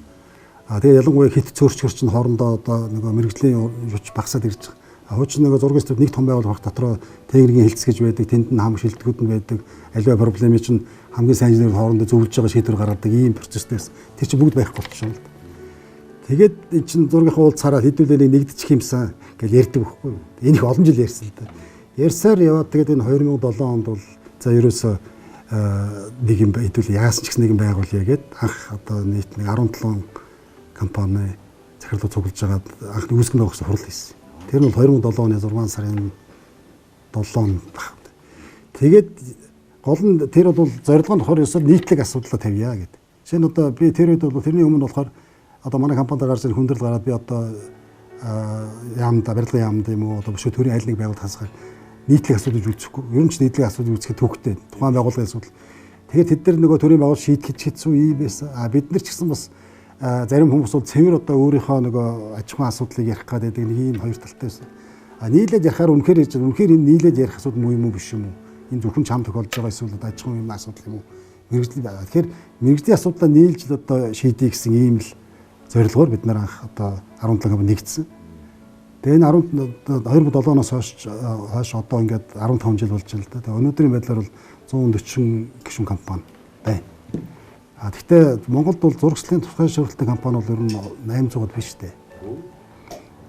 А тэгээд ялангуяа хит цөөрчгөр чинь хоорондоо одоо нөгөө мэрэгжлийн юуч багасаад ирж байгаа. Хуучин нөгөө зургийн институт нэг том байгууллага дотроо тэнгэрийн хэлц гэж байдаг, тэнд нь хамаг шилдэгүүд нь байдаг. Аливаа проблемыг чинь хамгийн сайн инженер хоорондоо зөвлөж байгаа шийдвэр гаргадаг ийм процесстэйс. Тэр чинь бүгд байхгүй болчихсон л да. Тэгээд эн чинь зургийнхаа уулзахаараа хэдүүлээ нэг нэгдчих юмсан гэж ярьдаг байхгүй юу. Энэ их олон жил ярьсан л да. Ярьсаар яваад тэгээд энэ 2007 онд бол за ерөөсөө нэг юм хэдүүлээ яасан ч гэсэн нэг юм байгуулъя гэд анх одоо нийт нэг 17 компани захирлууд цуглаж байгаад анхны үүсгэн байгуулсан хурал хийсэн. Тэр нь бол 2007 оны 6 сарын 7-нд баг. Тэгээд гол нь тэр бол зорилго нь болохоор ерөөсөө нийтлэг асуудлаа тавья гэдэг. Жишээ нь одоо би тэр үед бол тэрний өмнө болохоор одоо манай компанид гарч ирэх хүндрэл гараад би одоо яамд барилгын яамд юм уу одоо биш төрийн аль нэг байгууллага хасгаар нийтлэг асуудал үүсэхгүй. Ер нь ч нийтлэг асуудал үүсгэхэд төвхтэй. Тухайн байгууллагын асуудал. Тэгэхээр тэд нар нөгөө төрийн байгууллага шийтгэж хэцүү юм байсан. А бид нар ч гэсэн бас зарим хүмүүс бол цэвэр одоо өөрийнхөө нөгөө аж ахуйн асуудлыг ярих гэдэг нэг ийм хоёр талтай байсан. А нийлээд ярихаар үнэхээр ярьж үнэхээр энэ нийлээд ярих асуудал муу юм уу биш юм уу? Энэ зөвхөн чам тохиолдож байгаа эсвэл одоо аж ахуйн юм асуудал юм уу? Мэргэжлийн тэгэхээр мэргэжлийн асуудлаа нийлж одоо шийдье гэсэн ийм л зорилгоор бид нар анх одоо 17 компани нэгдсэн. Тэгээ энэ 2007 оноос хойш одоо ингээд 15 жил болж байна л да. Тэгээ өнөөдрийн байдлаар бол 140 гишүүн компани байна. А тэгтээ Монголд бол зурагчлалын тусгай шүүрэлтийн компани бол ер нь 800-ад биш дээ.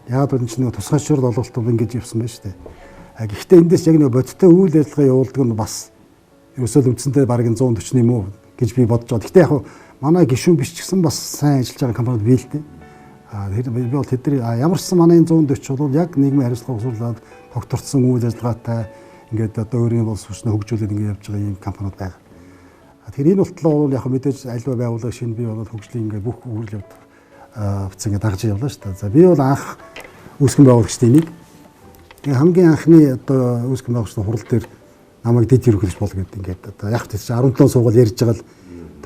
Яг бол энэ чинь нэг тусгай шүүрэл олголт бол ингэж явсан байна шүү дээ. А гэхдээ эндээс яг нэг бодиттой үйл ажиллагаа явуулдаг нь бас ерөөсөө л үндсэндээ бараг 140 юм уу гэж би бодож байгаа. Гэхдээ яг манай гишүүн биш ч гэсэн бас сайн ажиллаж байгаа компаниуд бий л дээ. А тэр би бол тэдний ямар ч сан манай 140 бол яг нийгмийн хариуцлага усуулаад тогтворцсон үйл ажиллагаатай ингээд одоо өөрийн улс хүчнээ хөгжүүлээд ингээд явж байгаа ийм компаниуд байгаа. Тэгэхээр энэ болтлоо бол яг мэдээж альва байгууллага шинэ бий болоод хөгжлийн ингээд бүх үйл явдал авц ингээд дагаж явлаа шүү дээ. За би бол анх үүсгэн байгуулагчдын нэг. Тэгээ хамгийн анхны одоо үүсгэн байгуулагчдын хурал дээр намайг дэд ерөнхийлөгч бол гэдэг ингээд одоо яг тийм 17 суугаал ярьж байгаа л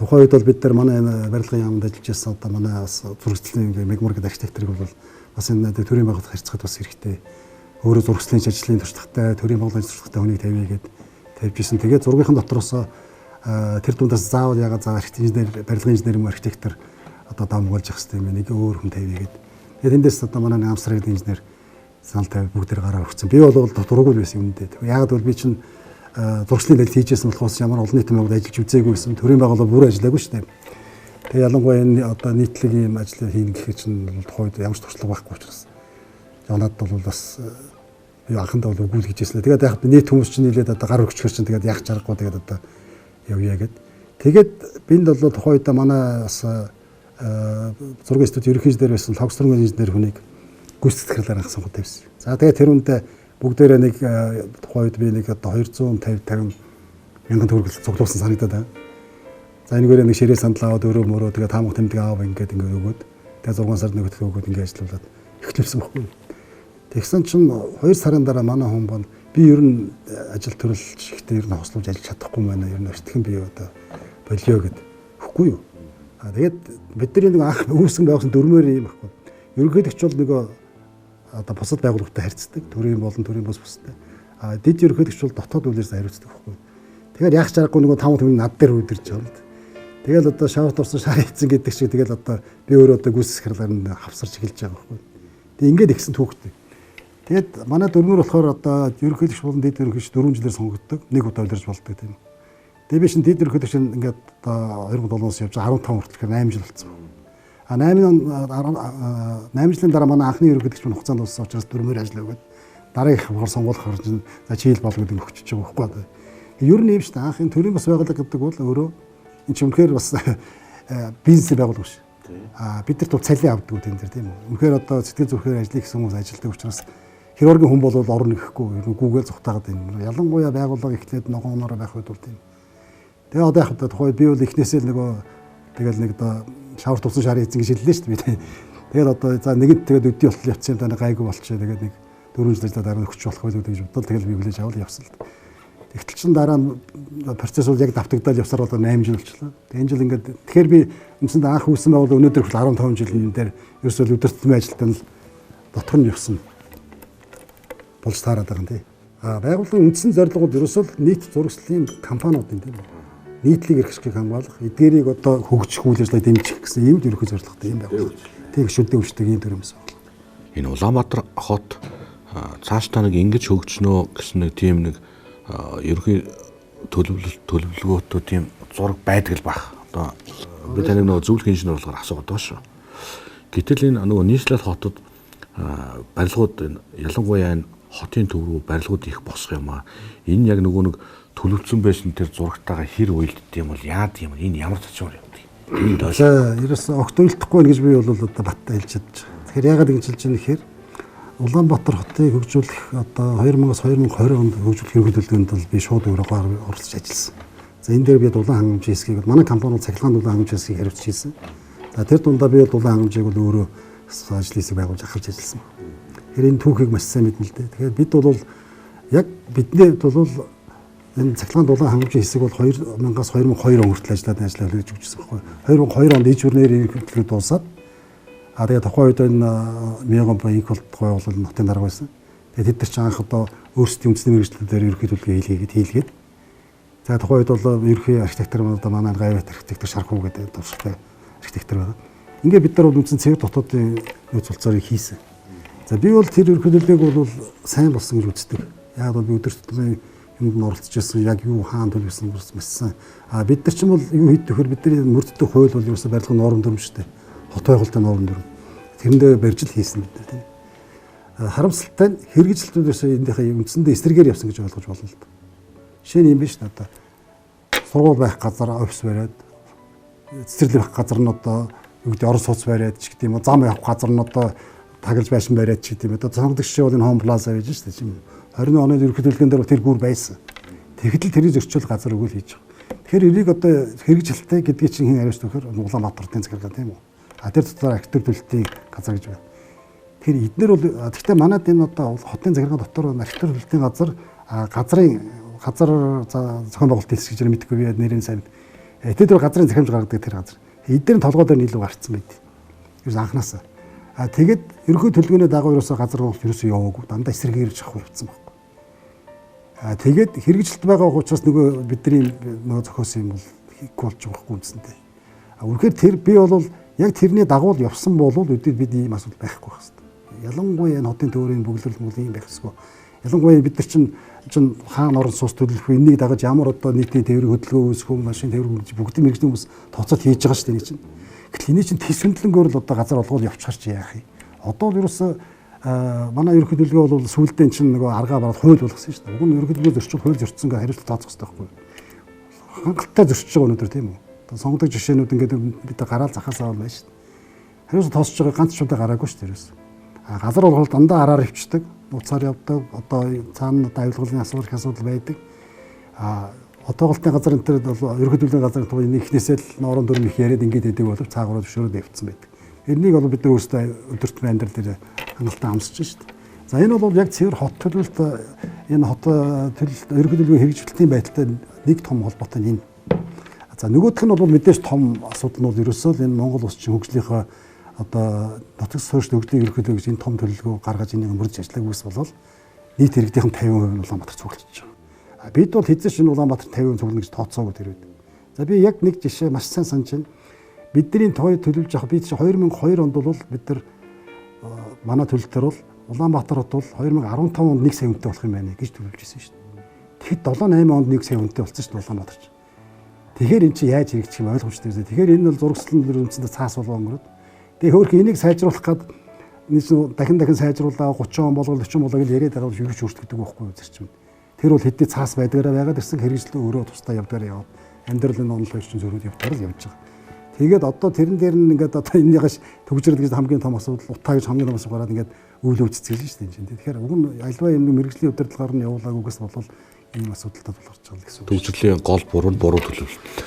тухайн үед бол бид нар манай барилгын яамд ажиллаж байсан одоо манай бас зурагчлалын ингээд мегмар гэдэг архитекторыг бол бас энэ төрийн байгууллага харьцахад бас хэрэгтэй. Өөрөө зурагчлалын ажлын туршлагатай, төрийн байгууллагын туршлагатай хүнийг тавья гэд тавьж исэн. Тэгээд зургийнхын дотроос тэр дундаас заавал ягаад заа инженер, барилгын инженер юм архитектор одоо давмгаалж явах хэрэгтэй юм байна. Нэг өөр хүн тавья гэд. Тэгээд тэндээс одоо манай Амстрал гэдэг инженер санал тавь бүгдээр гараа өгсөн. Би бол дурггүй байсан юм дээ. Ягаад гэвэл би чинь зурагчлалын ажил хийжсэн болохоос ямар олон нийтийн байгууллагад ажиллаж үзээгүй байсан. Төрийн байгууллага бүр ажиллаагүй шүү дээ. Тэгээ ялангуяа энэ одоо нийтлэг ийм ажлыг хийнэ гэхээр чинь тухайд ямар ч туршлага байхгүй учраас. Надад бол бас би анхандаа бол үгүй л гэж хэлсэн. Тэгээд яг нийт хүмүүс чинь нийлээд одоо гар өгчхөр чинь тэгээд яах чаргагүй тэгээд одоо явъя гэд. Тэгээд бинд бол тухайн үед манай бас зургийн студид ерөнхий инженер байсан Логстрон инженер хүнийг гүйцэтгэх захирлаар анх сонгоод тавьсан. За тэгээд тэр үндэ бүгдээрээ нэг тухайн үед би нэг одоо 250 50 мянган төгрөг цуглуулсан санагдаад байна. За энэгээрээ нэг ширээ сандал аваад өрөө мөрөө тэгээд таамаг тэмдэг аав ингээд ингээд өгөөд тэгээд 6 сард нэг хөтөлбөр өгөөд ингээд ажиллаулаад эхлүүлсэн байхгүй. Тэгсэн чинь 2 сарын дараа манай хүн бол би ер нь ажил төрөлж ихтэй ер нь хослуулж ажиллаж чадахгүй байна. Ер нь өртгөн би одоо болио гэд. Үхгүй юу? А тэгээд бидний нэг анх үүсгэн байгуулсан дүрмээр юм байхгүй. Ерөнхийлөгч бол нөгөө одоо бусад байгууллагатай харьцдаг. Төрийн болон төрийн бус бустай. А дэд ерөнхийлөгч бол дотоод үйлээс хариуцдаг байхгүй. Тэгэхээр яах чаргагүй нөгөө таван түмэн над дээр үдэрч байгаа юм. Тэгэл одоо шаварт орсон шар хийцэн гэдэг шиг тэгэл одоо би өөрөө одоо гүйцэтгэх захирлаар нь хавсарч эхэлж байгаа байхгүй. Тэг ингээд ихсэн түүхтэй. Тэгээд манай дүрмээр болохоор одоо ерөнхийлөгч болон дэд ерөнхийлөгч 4 жилээр сонгогддог. Нэг удаа улирж болдог тийм. Тэгээд би шин дэд ерөнхийлөгч ингээд одоо 2007-оос явж 15 хүртэл 8 жил болсон. А 8 жилийн дараа манай анхны ерөнхийлөгч мань хугацаанд дууссан учраас дүрмээр ажил өгөөд дараагийнх болохоор сонгуулах чинь за чийл болго гэдэг өгчөж байгаа байхгүй. Ер нь юм шүү дээ. Анх энэ төрийн бас байгууллага гэдэг бол өөрөө энэ чинь үнэхээр бас бизнесийн байгууллага биш. А бид нар тул цалин авдаг тийм дээр тийм үү. Үнэхээр одоо сэтгэл зүрхээр ажлыг хийсэн хүмүүс ажилладаг учраас хирургийн хүн бол орно гэхгүй ер нь гүүгээл зүхтаагаад байна. Ялангуяа байгууллага эхлээд ногооноор байх үед бол тийм. Тэгээ одоо яг тухайд би бол эхнээсээ л нөгөө тэгэл нэг одоо шавар тулсан шарын эзэн гэж хэллээ шүү дээ. Тэгэл одоо за нэгэнт тэгээд өдний болтол явцсан юм даа гайгүй болчихё. Тэгээд нэг 4 жил ажиллаад дараа нь өгч болох байлгүй гэж бодлоо. Тэгэл би хүлээж авал явсан л. Тэгтэл чин дараа нь процесс бол яг давтагдал явсаар бол 8 жил болчихлоо. Тэгээ энэ жил ингээд тэгэхээр би үндсэндээ анх үүссэн байгууллага өнөөдөр хүртэл 15 жил энэ дээр ерөөсөө өдөр тутмын ажилтан л дотор нь явсан болж таарад байгаа юм тий. А байгууллагын үндсэн зорилгууд ерөөсөө нийт зурагчлалын компаниудын тийм үү. Нийтлэг эрх ашгийг хамгаалах, эдгээрийг одоо хөгжих үйл ажиллагааг дэмжих гэсэн ийм л ерөнхий зорилготой юм байгууллага. Тэг шүлдэг өвчтөг ийм төр юмсан. Энэ Улаанбаатар хот цаашдаа нэг ингэж хөгжнөө гэсэн нэг тийм нэг ерөнхий төлөвлөгөөтэй тийм зураг байдаг л бах. Одоо би таныг нөгөө зөвлөх инженер болохоор асуугаад байгаа шүү. Гэтэл энэ нөгөө нийслэл хотод барилгууд ялангуяа энэ хотын төв рүү барилгууд их босох юм аа. Энэ яг нөгөө нэг төлөвлөсөн байсан тэр зурагтайгаа хэр уйлддаг юм бол яад юм энэ ямар зочмоор явдаг юм. Энд За ерөөсөн огт уйлдахгүй гэж би бол одоо баттай хэлж чадчих. Тэгэхээр яагаад ингэж хэлж байгаа нэхэр Улаанбаатар хотыг хөгжүүлэх одоо 2000-аас 2020 онд хөгжүүлэх ерөнхий төлөвлөгөөнд бол би шууд өөрөө оролцож ажилласан. За энэ дээр би дулаан хангамжийн хэсгийг манай компани бол цахилгаан дулаан хангамжийн хэсгийг хариуцж хийсэн. За тэр дундаа би бол дулаан хангамжийг бол өөрөө ажлын хэсэг байгуулж ахалж ажилласан. Тэгэхээр энэ түүхийг маш сайн мэднэ л дээ. Тэгэхээр бид бол яг бидний хувьд бол энэ цахилгаан дулаан хангамжийн хэсэг бол 2000-аас 2002 он хүртэл ажиллаад ажиллаа хийж өгчсэн байхгүй. 2002 онд иж бүрнээр ерөнхий төлөвлөгөө дуусаад а тэгээ тухайн үед энэ Мегон ба инх бол тухай бол хотын дарга байсан. Тэгээ тэд нар чинь анх одоо өөрсдийн үндэсний мэргэжлүүдээр ерөнхий төлөвлөгөө хийлгээд за тухайн үед бол ерөнхий архитектор одоо манай гайват архитектор Шархуу гэдэг туршлагатай архитектор байгаа. Ингээ бид нар бол үндсэн цэвэр дотоодын нөөц болцоорыг хийсэн. За би бол тэр ерөнхий төлөвлөгөөг бол сайн болсон гэж үздэг. Яг бол би өдөр тутмын юмд нь оролцож байсан, яг юу хаан төлөвлөсөн бас маш сайн. А бид нар ч юм бол юу хийдэг вөхөр бидний мөрддөг хууль бол ерөөсөө барилгын норм дүрм шүү дээ. Хот байгуулалтын норм дүрм. Тэрэндээ барьж л хийсэн бид нар тийм. Харамсалтай нь хэрэгжилтүүдээс эндийнхээ үндсэндээ эсрэгээр явсан гэж ойлгож болно л доо. Жишээ нь юм биш үү одоо сургууль байх газар офис бариад цэцэрлэг байх газар нь одоо юу гэдэг орон сууц бариад ч гэдэг юм уу зам явах газар нь одоо тагалж байшин бариад ч гэдэг юм. Одоо сонгодог жишээ бол энэ Home Plaza байж шүү дээ тийм. 21 оны ерөнхий төлөвлөгөөн дээр тэр гүр байсан. Тэгэхэд л тэрийг зөрчил газар өгөөл хийж байгаа. Тэгэхээр эрийг одоо хэрэгжилттэй гэдгийг чинь хэн хариуцдаг вөхөр Улаанбаатар хотын захиргаа тийм үү. А тэр дотор архитектур төлөлтийн газар гэж байна. Тэгэхээр эднэр бол гэхдээ манад энэ одоо хотын захиргаа дотор архитектур төлөлтийн газар газрын газар зохион байгуулалт хэлс гэж мэдэхгүй би нэрийн сайн. Тэр газрын захиамж гаргадаг тэр газар. Эдгээр нь толгой дээр илүү гарцсан байд. Ерөөс анханасаа. А тэгэд ерөнхий төлөвлөгөөний дагуу ерөөсөө газар бол ерөөсөө яваагүй. Дандаа эсрэгээр авах явцсан байхгүй. А тэгээд хэрэгжилт байгаа учраас нөгөө бидний нөгөө зохиосон юм бол хийхгүй болж байгаа байхгүй үндсэндээ. А үнэхээр тэр би бол яг тэрний дагуу л явсан бол өдөрт бид ийм асуудал байхгүй байх хэрэгтэй. Ялангуяа энэ хотын төвөрийн бөглөрөл мөл ийм байх ёсгүй. Ялангуяа бид нар чинь хаана орон сууц төлөх вэ? Энийг дагаж ямар одоо нийтийн тээврийн хөдөлгөөн үүсэх үү, машин тээвэр бүгд мэргэжлийн хүмүүс тооцоолт хийж байгаа шүү дээ энэ чинь. Гэтэл эний чинь тэс хөндлөнгөөр л одоо газар олгоол явчихар чи яах юм. Одоо л ерөөсөө манай ерөнхий төлөвлөгөө бол сүүлдээ чинь нөгөө аргаа бараад хууль болгосон шүү дээ. Уг нь ерөнхий төлөвлөгөө зөрчил хууль зөрчсөн гэж хариуцлага тооцох хэрэгтэй байхгүй юу? Хангалттай зөрчиж байгаа өнөөдөр тийм үү? Одоо сонгодог жишээнүүд ингээд бид гараал захаасаа бол байна шүү дээ. Хариуцлага тооцож байгаа ганц ч удаа гараагүй шүү дээ ерөөс. А газар бол дандаа араар өвчдөг, нууцаар явдаг, одоо цаана одоо авилгалын асуудал их асуудал байдаг. А отооголтын газар энэ төр бол ерөнхий төлөвийн газар энэ энэ ихнээсээ л норон дүрм их яриад ингээд идэг болов цаагаараа зөвшөөрөөд явцсан байдаг. Тэрнийг бол бид нар өөрсдөө өдөртмөн амьдрал дээр хангалттай амсаж шүү дээ. За энэ бол яг цэвэр хот төлөвлөлт энэ хот төлөвлөлт ерөнхий төлөвийн хэрэгжүүлэлтийн байдалтай нэг том холбоотой нь энэ. За нөгөөх нь бол мэдээж том асуудал нь бол ерөөсөө л энэ Монгол улс чинь хөгжлийнхөө одоо нутаг суурьшил хөгжлийн ерөнхий төлөв гэж энэ том төлөвлөгөө гаргаж энийг мөрж ажиллаагүйс болол нийт иргэдийн 50% нь Улаанбаатар цуглаж байгаа. Бид бол хэзээ ч энэ Улаанбаатар 50% цуглана гэж тооцоогүй тэр үед. За би яг нэг жишээ маш сайн санаж байна. Бидний тоо төлөвлөж авах би чинь 2002 онд бол бид нар манай төлөлтөөр бол Улаанбаатар хот бол 2015 онд 1 сая хүнтэй болох юм байна гэж төлөвлөж ирсэн шүү дээ. Тэгэхэд 7 8 онд 1 сая хүнтэй болсон шүү дээ Улаанбаатар чинь. Тэгэхээр эн чинь яаж хэрэгжих юм ойлгомжтой юм. Тэгэхээр энэ бол зурагчлан үндсэндээ цаас болоо өнгөрөөд. Тэгээ хөөрх энийг сайжруулах гад нэг чинь дахин дахин сайжруулаа 30 он болго 40 болоо гэж яриад байгаа бол юу ч өөрчлөгдөг байхгүй юу зарчим. Тэр бол хэдий цаас байдгаараа байгаад ирсэн хэрэгжлээ өөрөө тусдаа явдгаараа яваад амьдралын онолог чинь зөрүүд явдгаар л явж байгаа. Тэгээд одоо тэрэн дээр нь ингээд одоо энэнийхээ төгжрөл гэж хамгийн том асуудал утаа гэж хамгийн том асуудал гараад ингээд үйл өвцөж шүү дээ энэ чинь. Тэгэхээр уг нь альва юм мэрэгжлийн удирдлагаар нь явуулаагүйгээс болол ийм асуудалтай тулгарч байгаа гэсэн үг. Төгжрлийн гол буруу нь буруу төлөвлөлт.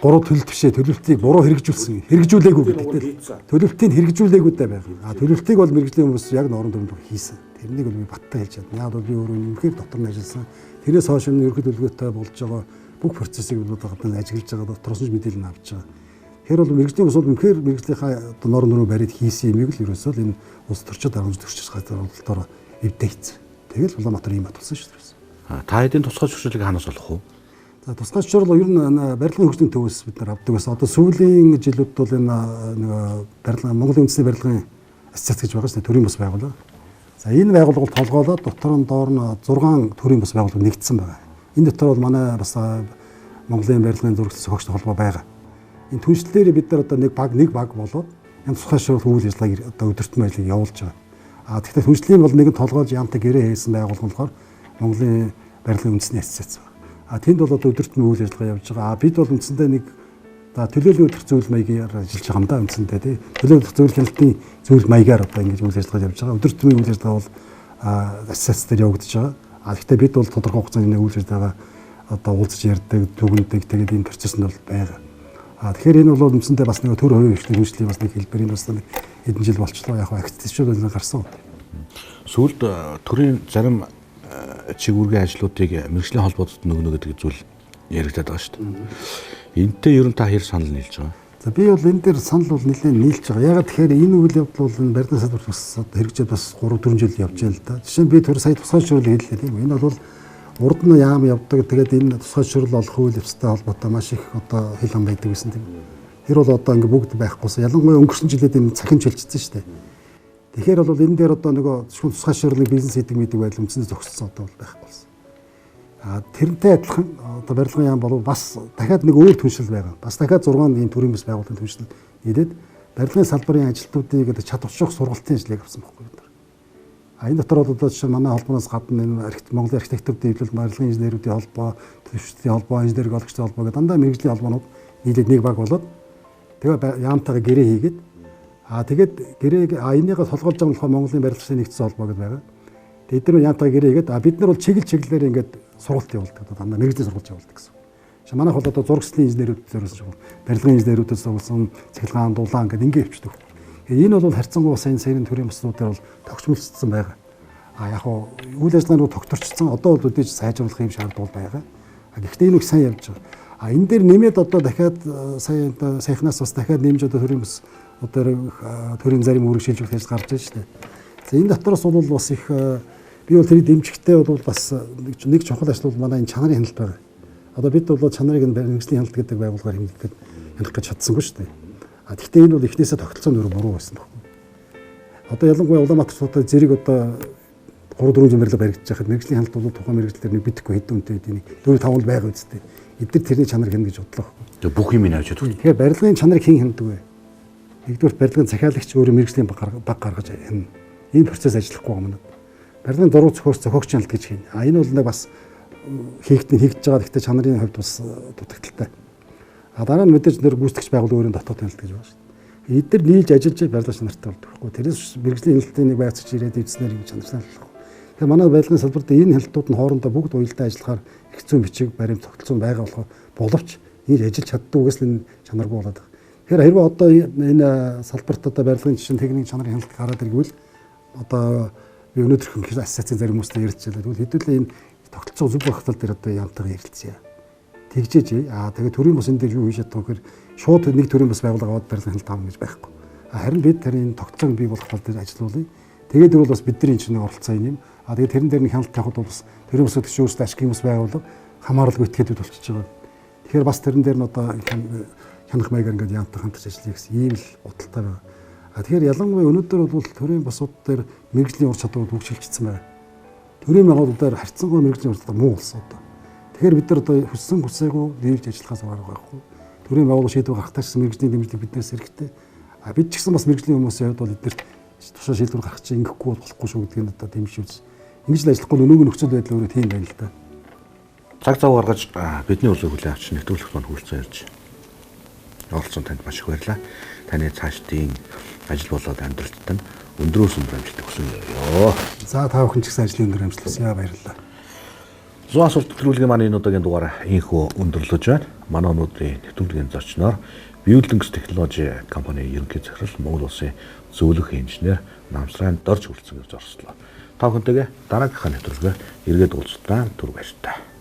Буруу төлөлт биш ээ, төлөвлөлтийг буруу хэрэгжүүлсэн. Хэрэгжүүлээгүй гэдэг. Төлөвлөлтийг хэрэгжүүлээгүй дээ байх. А төлөвлөлтийг бол мэрэгжлийн хүмүүс яг норон дүрмд хийсэн. Тэрнийг бол би баттай хэлж чадна. Яг бол би өөрөө үнэхээр дотор нь ажилласан. Тэрнээс хойш энэ ерөнхий төлөвлөгөөтэй болж байгаа бүх процессыг бол гадна ажиглаж байгаа, дотроос нь мэдээлэл нь авч байгаа. Тэгэхээр бол мэрэгжлийн хүмүүс бол үнэхээр мэрэгжлийнхаа одоо норон дүрмийг бариад хийсэн юмыг л ерөөсөө л энэ улс төрчид дарамж төрчиж газар бололтоор эвдээцсэн. Тэгэл Улаанбаатар ийм баталсан шүү дээ. Та хэдийн тусгай зөвшөөрлийг хаанаас олох вэ? За тусгай зөвшөөрөл ер нь барилгын хөгжлийн төвөөс бид нар авдаг байсан. Одоо сүүлийн жилүүд бол энэ нэг барилга Монголын үндэсний барилгын ассоциац гэж байгаа шүү дээ. Төрийн бус байгууллага. За энэ байгууллага бол толгоолоод дотор нь доор нь 6 төрийн бус байгууллага нэгдсэн байгаа. Энэ дотор бол манай бас Монголын барилгын зурагч зохиогчтой холбоо байгаа. Энэ түншлэлээр бид нар одоо нэг баг болоод энэ тусгай зөвшөөрөл үйл ажиллагааг одоо өдөртмөн ажлыг явуулж байгаа. А тэгэхээр түншлийн бол нэгэн толгойлж яамтай гэрээ хийсэн байгууллага болохоор Монголын барилгын үндэсний ассоциац байна. А тэнд бол одоо өдөртмөн үйл ажиллагаа явж байгаа. А бид бол үндсэндээ нэг за төлөөллийн өдөрт зүйл маягаар ажиллаж байгаа юм да үндсэндээ тий. Төлөөлөх зүйл хяналтын зүйл маягаар одоо ингэж үйл ажиллагаа явж байгаа. Өдөртмөн үйл ажиллагаа бол ассоциац дээр явагдаж байгаа. А гэхдээ бид бол тодорхой хугацаанд энэ үйл ажиллагаа одоо уулзаж ярьдаг, түгэндэг тэгээд энэ процесс нь бол байгаа. А тэгэхээр энэ бол үндсэндээ бас нэг төр хувийн хвшлийн хөгжлийн бас нэг хэлбэр энэ бас нэг хэдэн жил болчлоо. Яг акцентчуд бол гарсан. Сүүлд төрийн зарим чигүүргийн ажлуудыг мэргэжлийн холбоодод нөгнө гэдэг зүйл яригдаад байгаа шүү дээ. Энтэй ер нь та хэр санал нийлж байгаа? За би бол энэ дээр санал бол нэлээд нийлж байгаа. Ягаад тэгэхээр энэ үйл явдал бол энэ барилгын салбарт бас хэрэгжээд бас 3-4 жил явж байна л да. Жишээ нь би түр сая тусгай зөвшөөрлийг хэллээ тийм үү. Энэ бол урд нь яам явдаг. Тэгээд энэ тусгай зөвшөөрөл олох үйл явцтай холбоотой маш их одоо хил хам байдаг гэсэн тийм. Тэр бол одоо ингээ бүгд байхгүйсэн. Ялангуяа өнгөрсөн жилээд энэ цахим чөлжсөн шүү дээ. Тэгэхээр бол энэ дээр одоо нөгөө шүн тусгай зөвшөөрлийг бизнес хийдэг мэдэг байдал үндсэндээ зогссон одоо бол байхгүй болсон. А тэрнтэй адилхан одоо барилгын яам бол бас дахиад нэг өөр түншил байгаа. Бас дахиад 6 ийм төрийн бас байгууллагын түншил нийлээд барилгын салбарын ажилтнуудыг одоо чадварчх сургалтын ажлыг авсан байхгүй бид нар. А энэ дотор бол одоо жишээ нь манай холбооноос гадна энэ Монголын архитектурын дэвлэл, барилгын инженерүүдийн холбоо, төвчдийн холбоо, инженер геологчдын холбоо гэдэг дандаа мэргэжлийн холбоонууд нийлээд нэг баг болоод тэгээ яамтайгаа гэрээ хийгээд а тэгээд гэрээг энийгээ толгойлж байгаа нь болохоор Монголын барилгачдын нэгдсэн холбоо гэдэг байгаа. Тэгээд эдгээр яамтайгаа гэрээ хийгээд бид нар бол чиглэл чиглэлээр ингээд сургалт явуулдаг. Одоо дандаа мэргэжлийн сургалт явуулдаг гэсэн. Жишээ манайх бол одоо зурагчлалын инженерүүд зориулсан шиг барилгын инженерүүдэд сургалсан, цахилгаан, дулаан гэдэг ингээд явчихдаг. Энэ бол харьцангуй бас энэ саяны төрийн бусдуудаар бол тогтмолцсон байгаа. А яг хуу үйл ажиллагааны тогтворчсон одоо бол үдээж сайжруулах юм шаардлага байгаа. А гэхдээ энэ их сайн явж байгаа. А энэ дээр нэмээд одоо дахиад сая одоо саяхнаас бас дахиад нэмж одоо төрийн бус одоо төрийн зарим үүрэг шилжүүлэх ажил гарч байна шүү дээ. За энэ дотроос бол бас их би бол тэрийг дэмжихтэй бол бас нэг чухал ажил бол манай энэ чанарын хяналт байгаа. Одоо бид бол чанарыг энэ мэргэжлийн хяналт гэдэг байгууллагаар хэмнэх хянах гэж чадсангүй шүү дээ. А гэхдээ энэ бол эхнээсээ тогтолцоо нөр буруу байсан байхгүй. Одоо ялангуяа Улаанбаатар хотод зэрэг одоо 3-400 барилга баригдаж байхад мэргэжлийн хяналт бол тухайн мэргэжлээр нэг бидэхгүй хэдэн үнэтэй эдийн 4-5 л байгаа үсттэй. Эдгээр тэрний чанар хянана гэж бодлоо. Тэгээ бүх юм авч чадах. Тэгэхээр барилгын чанарыг хэн хянадаг вэ? Нэгдүгээр барилгын захиалагч өөрөө мэргэжлийн баг гаргаж хянана. Энэ процесс ажиллахгүй байгаа юм. Барилгын зураг зохиос зохиогч хяналт гэж хийнэ. А энэ бол нэг бас хийгдэн хийгдэж байгаа гэхдээ чанарын хувьд бас дутагдaltaй. А дараа нь мэдээж нэр гүйцэтгэгч байгууллага өөрийн дотоод хяналт гэж байна шүү дээ. Эдгээр нийлж ажиллаж барилга чанартай болдог байхгүй. Тэрээс мэргэжлийн хяналтын нэг байцаагч ирээд эвдснээр ингэж чанартай болохгүй. Тэгэхээр манай барилгын салбар дээр энэ хяналтууд нь хоорондоо бүгд уялдаа ажиллахаар их зүйн бичиг баримт тогтолцоо байгаа болохоор боловч ингэж ажиллаж чаддгүй угаас л энэ чанаргүй болоод байгаа. Тэгэхээр хэрвээ одоо энэ салбарт одоо барилгын жишээ техникийн чанарын хяналт гараад иргэвэл одоо би өнөөдөр ассоциацийн зарим хүмүүстэй ярилцж байлаа. Тэгвэл хэдүүлээ энэ тогтолцоо зөв байх тал дээр одоо ямтайгаа ярилцъя. Тэгжээж аа тэгээ төрийн бус энэ дээр юу хийж чадах вэ гэхээр шууд нэг төрийн бас байгууллага аваад барилгын хяналт авна гэж байхгүй. Харин бид тэр энэ тогтолцоог бий болох тал дээр ажиллаулъя. Тэгээд дөрвөл бас бидний энэ чинь оролцоо юм. А тэгээд тэрэн дээр нэг хяналт тавихад бол бас төрийн бус гэдэг өөрсдөө ашиг юм бас байгууллага хамааралгүй этгээдүүд болчихж байгаа. Тэгэхээр бас тэрэн дээр нь одоо хянах маягаар ингээд яамтай хамтарч ажиллая гэсэн ийм л бодолтой байгаа. А тэгэхээр ялангуяа өнөөдөр бол төрийн бусууд дээр мэргэжлийн ур чадвар хөгжүүлчихсэн байна. Төрийн байгууллагуудаар харьцангуй мэргэжлийн ур чадвар муу болсон одоо. Тэгэхээр бид нар одоо хүссэн хүсээгүй нийлж ажиллахаас арга байхгүй. Төрийн байгууллага шийдвэр гаргахтаа ч мэргэжлийн дэмжлэг биднээс хэрэгтэй. А бид ч гэсэн бас мэргэжлийн хүмүүсийн хувьд бол эдгээр тушаа шийдвэр гаргах чинь ингэхгүй болохгүй шүү гэдгийг одоо дэмжиж үз. Ингэж л ажиллахгүй өнөөгийн нөхцөл байдал өөрөө тийм байна л да. Цаг зав гаргаж бидний урилгыг хүлээн авч нэвтрүүлэгт маань хүрэлцэн ирж оролцсон танд маш их баярлалаа. Таны цаашдын ажил болоод амьдралд тань өндрөөс өндөр амжилт хүсэн ёо. За та бүхэн ч гэсэн ажлын өндөр амжилт хүсье. Баярлалаа. 100 асуулт нэвтрүүлгийн маань энэ удаагийн дугаар ийнхүү өндөрлөж байна. Манай өнөөдрийн нэвтрүүлгийн зочноор Buildings Technology компани ерөнхий захирал Монгол улсын зөвлөх инженер Намсрайн Дорж хүрэлцэн ирж оролцлоо. Та бүхэнтэйгээ дараагийнхаа нэвтрүүлгээр эргээд уулзлаа. Түр баяртай.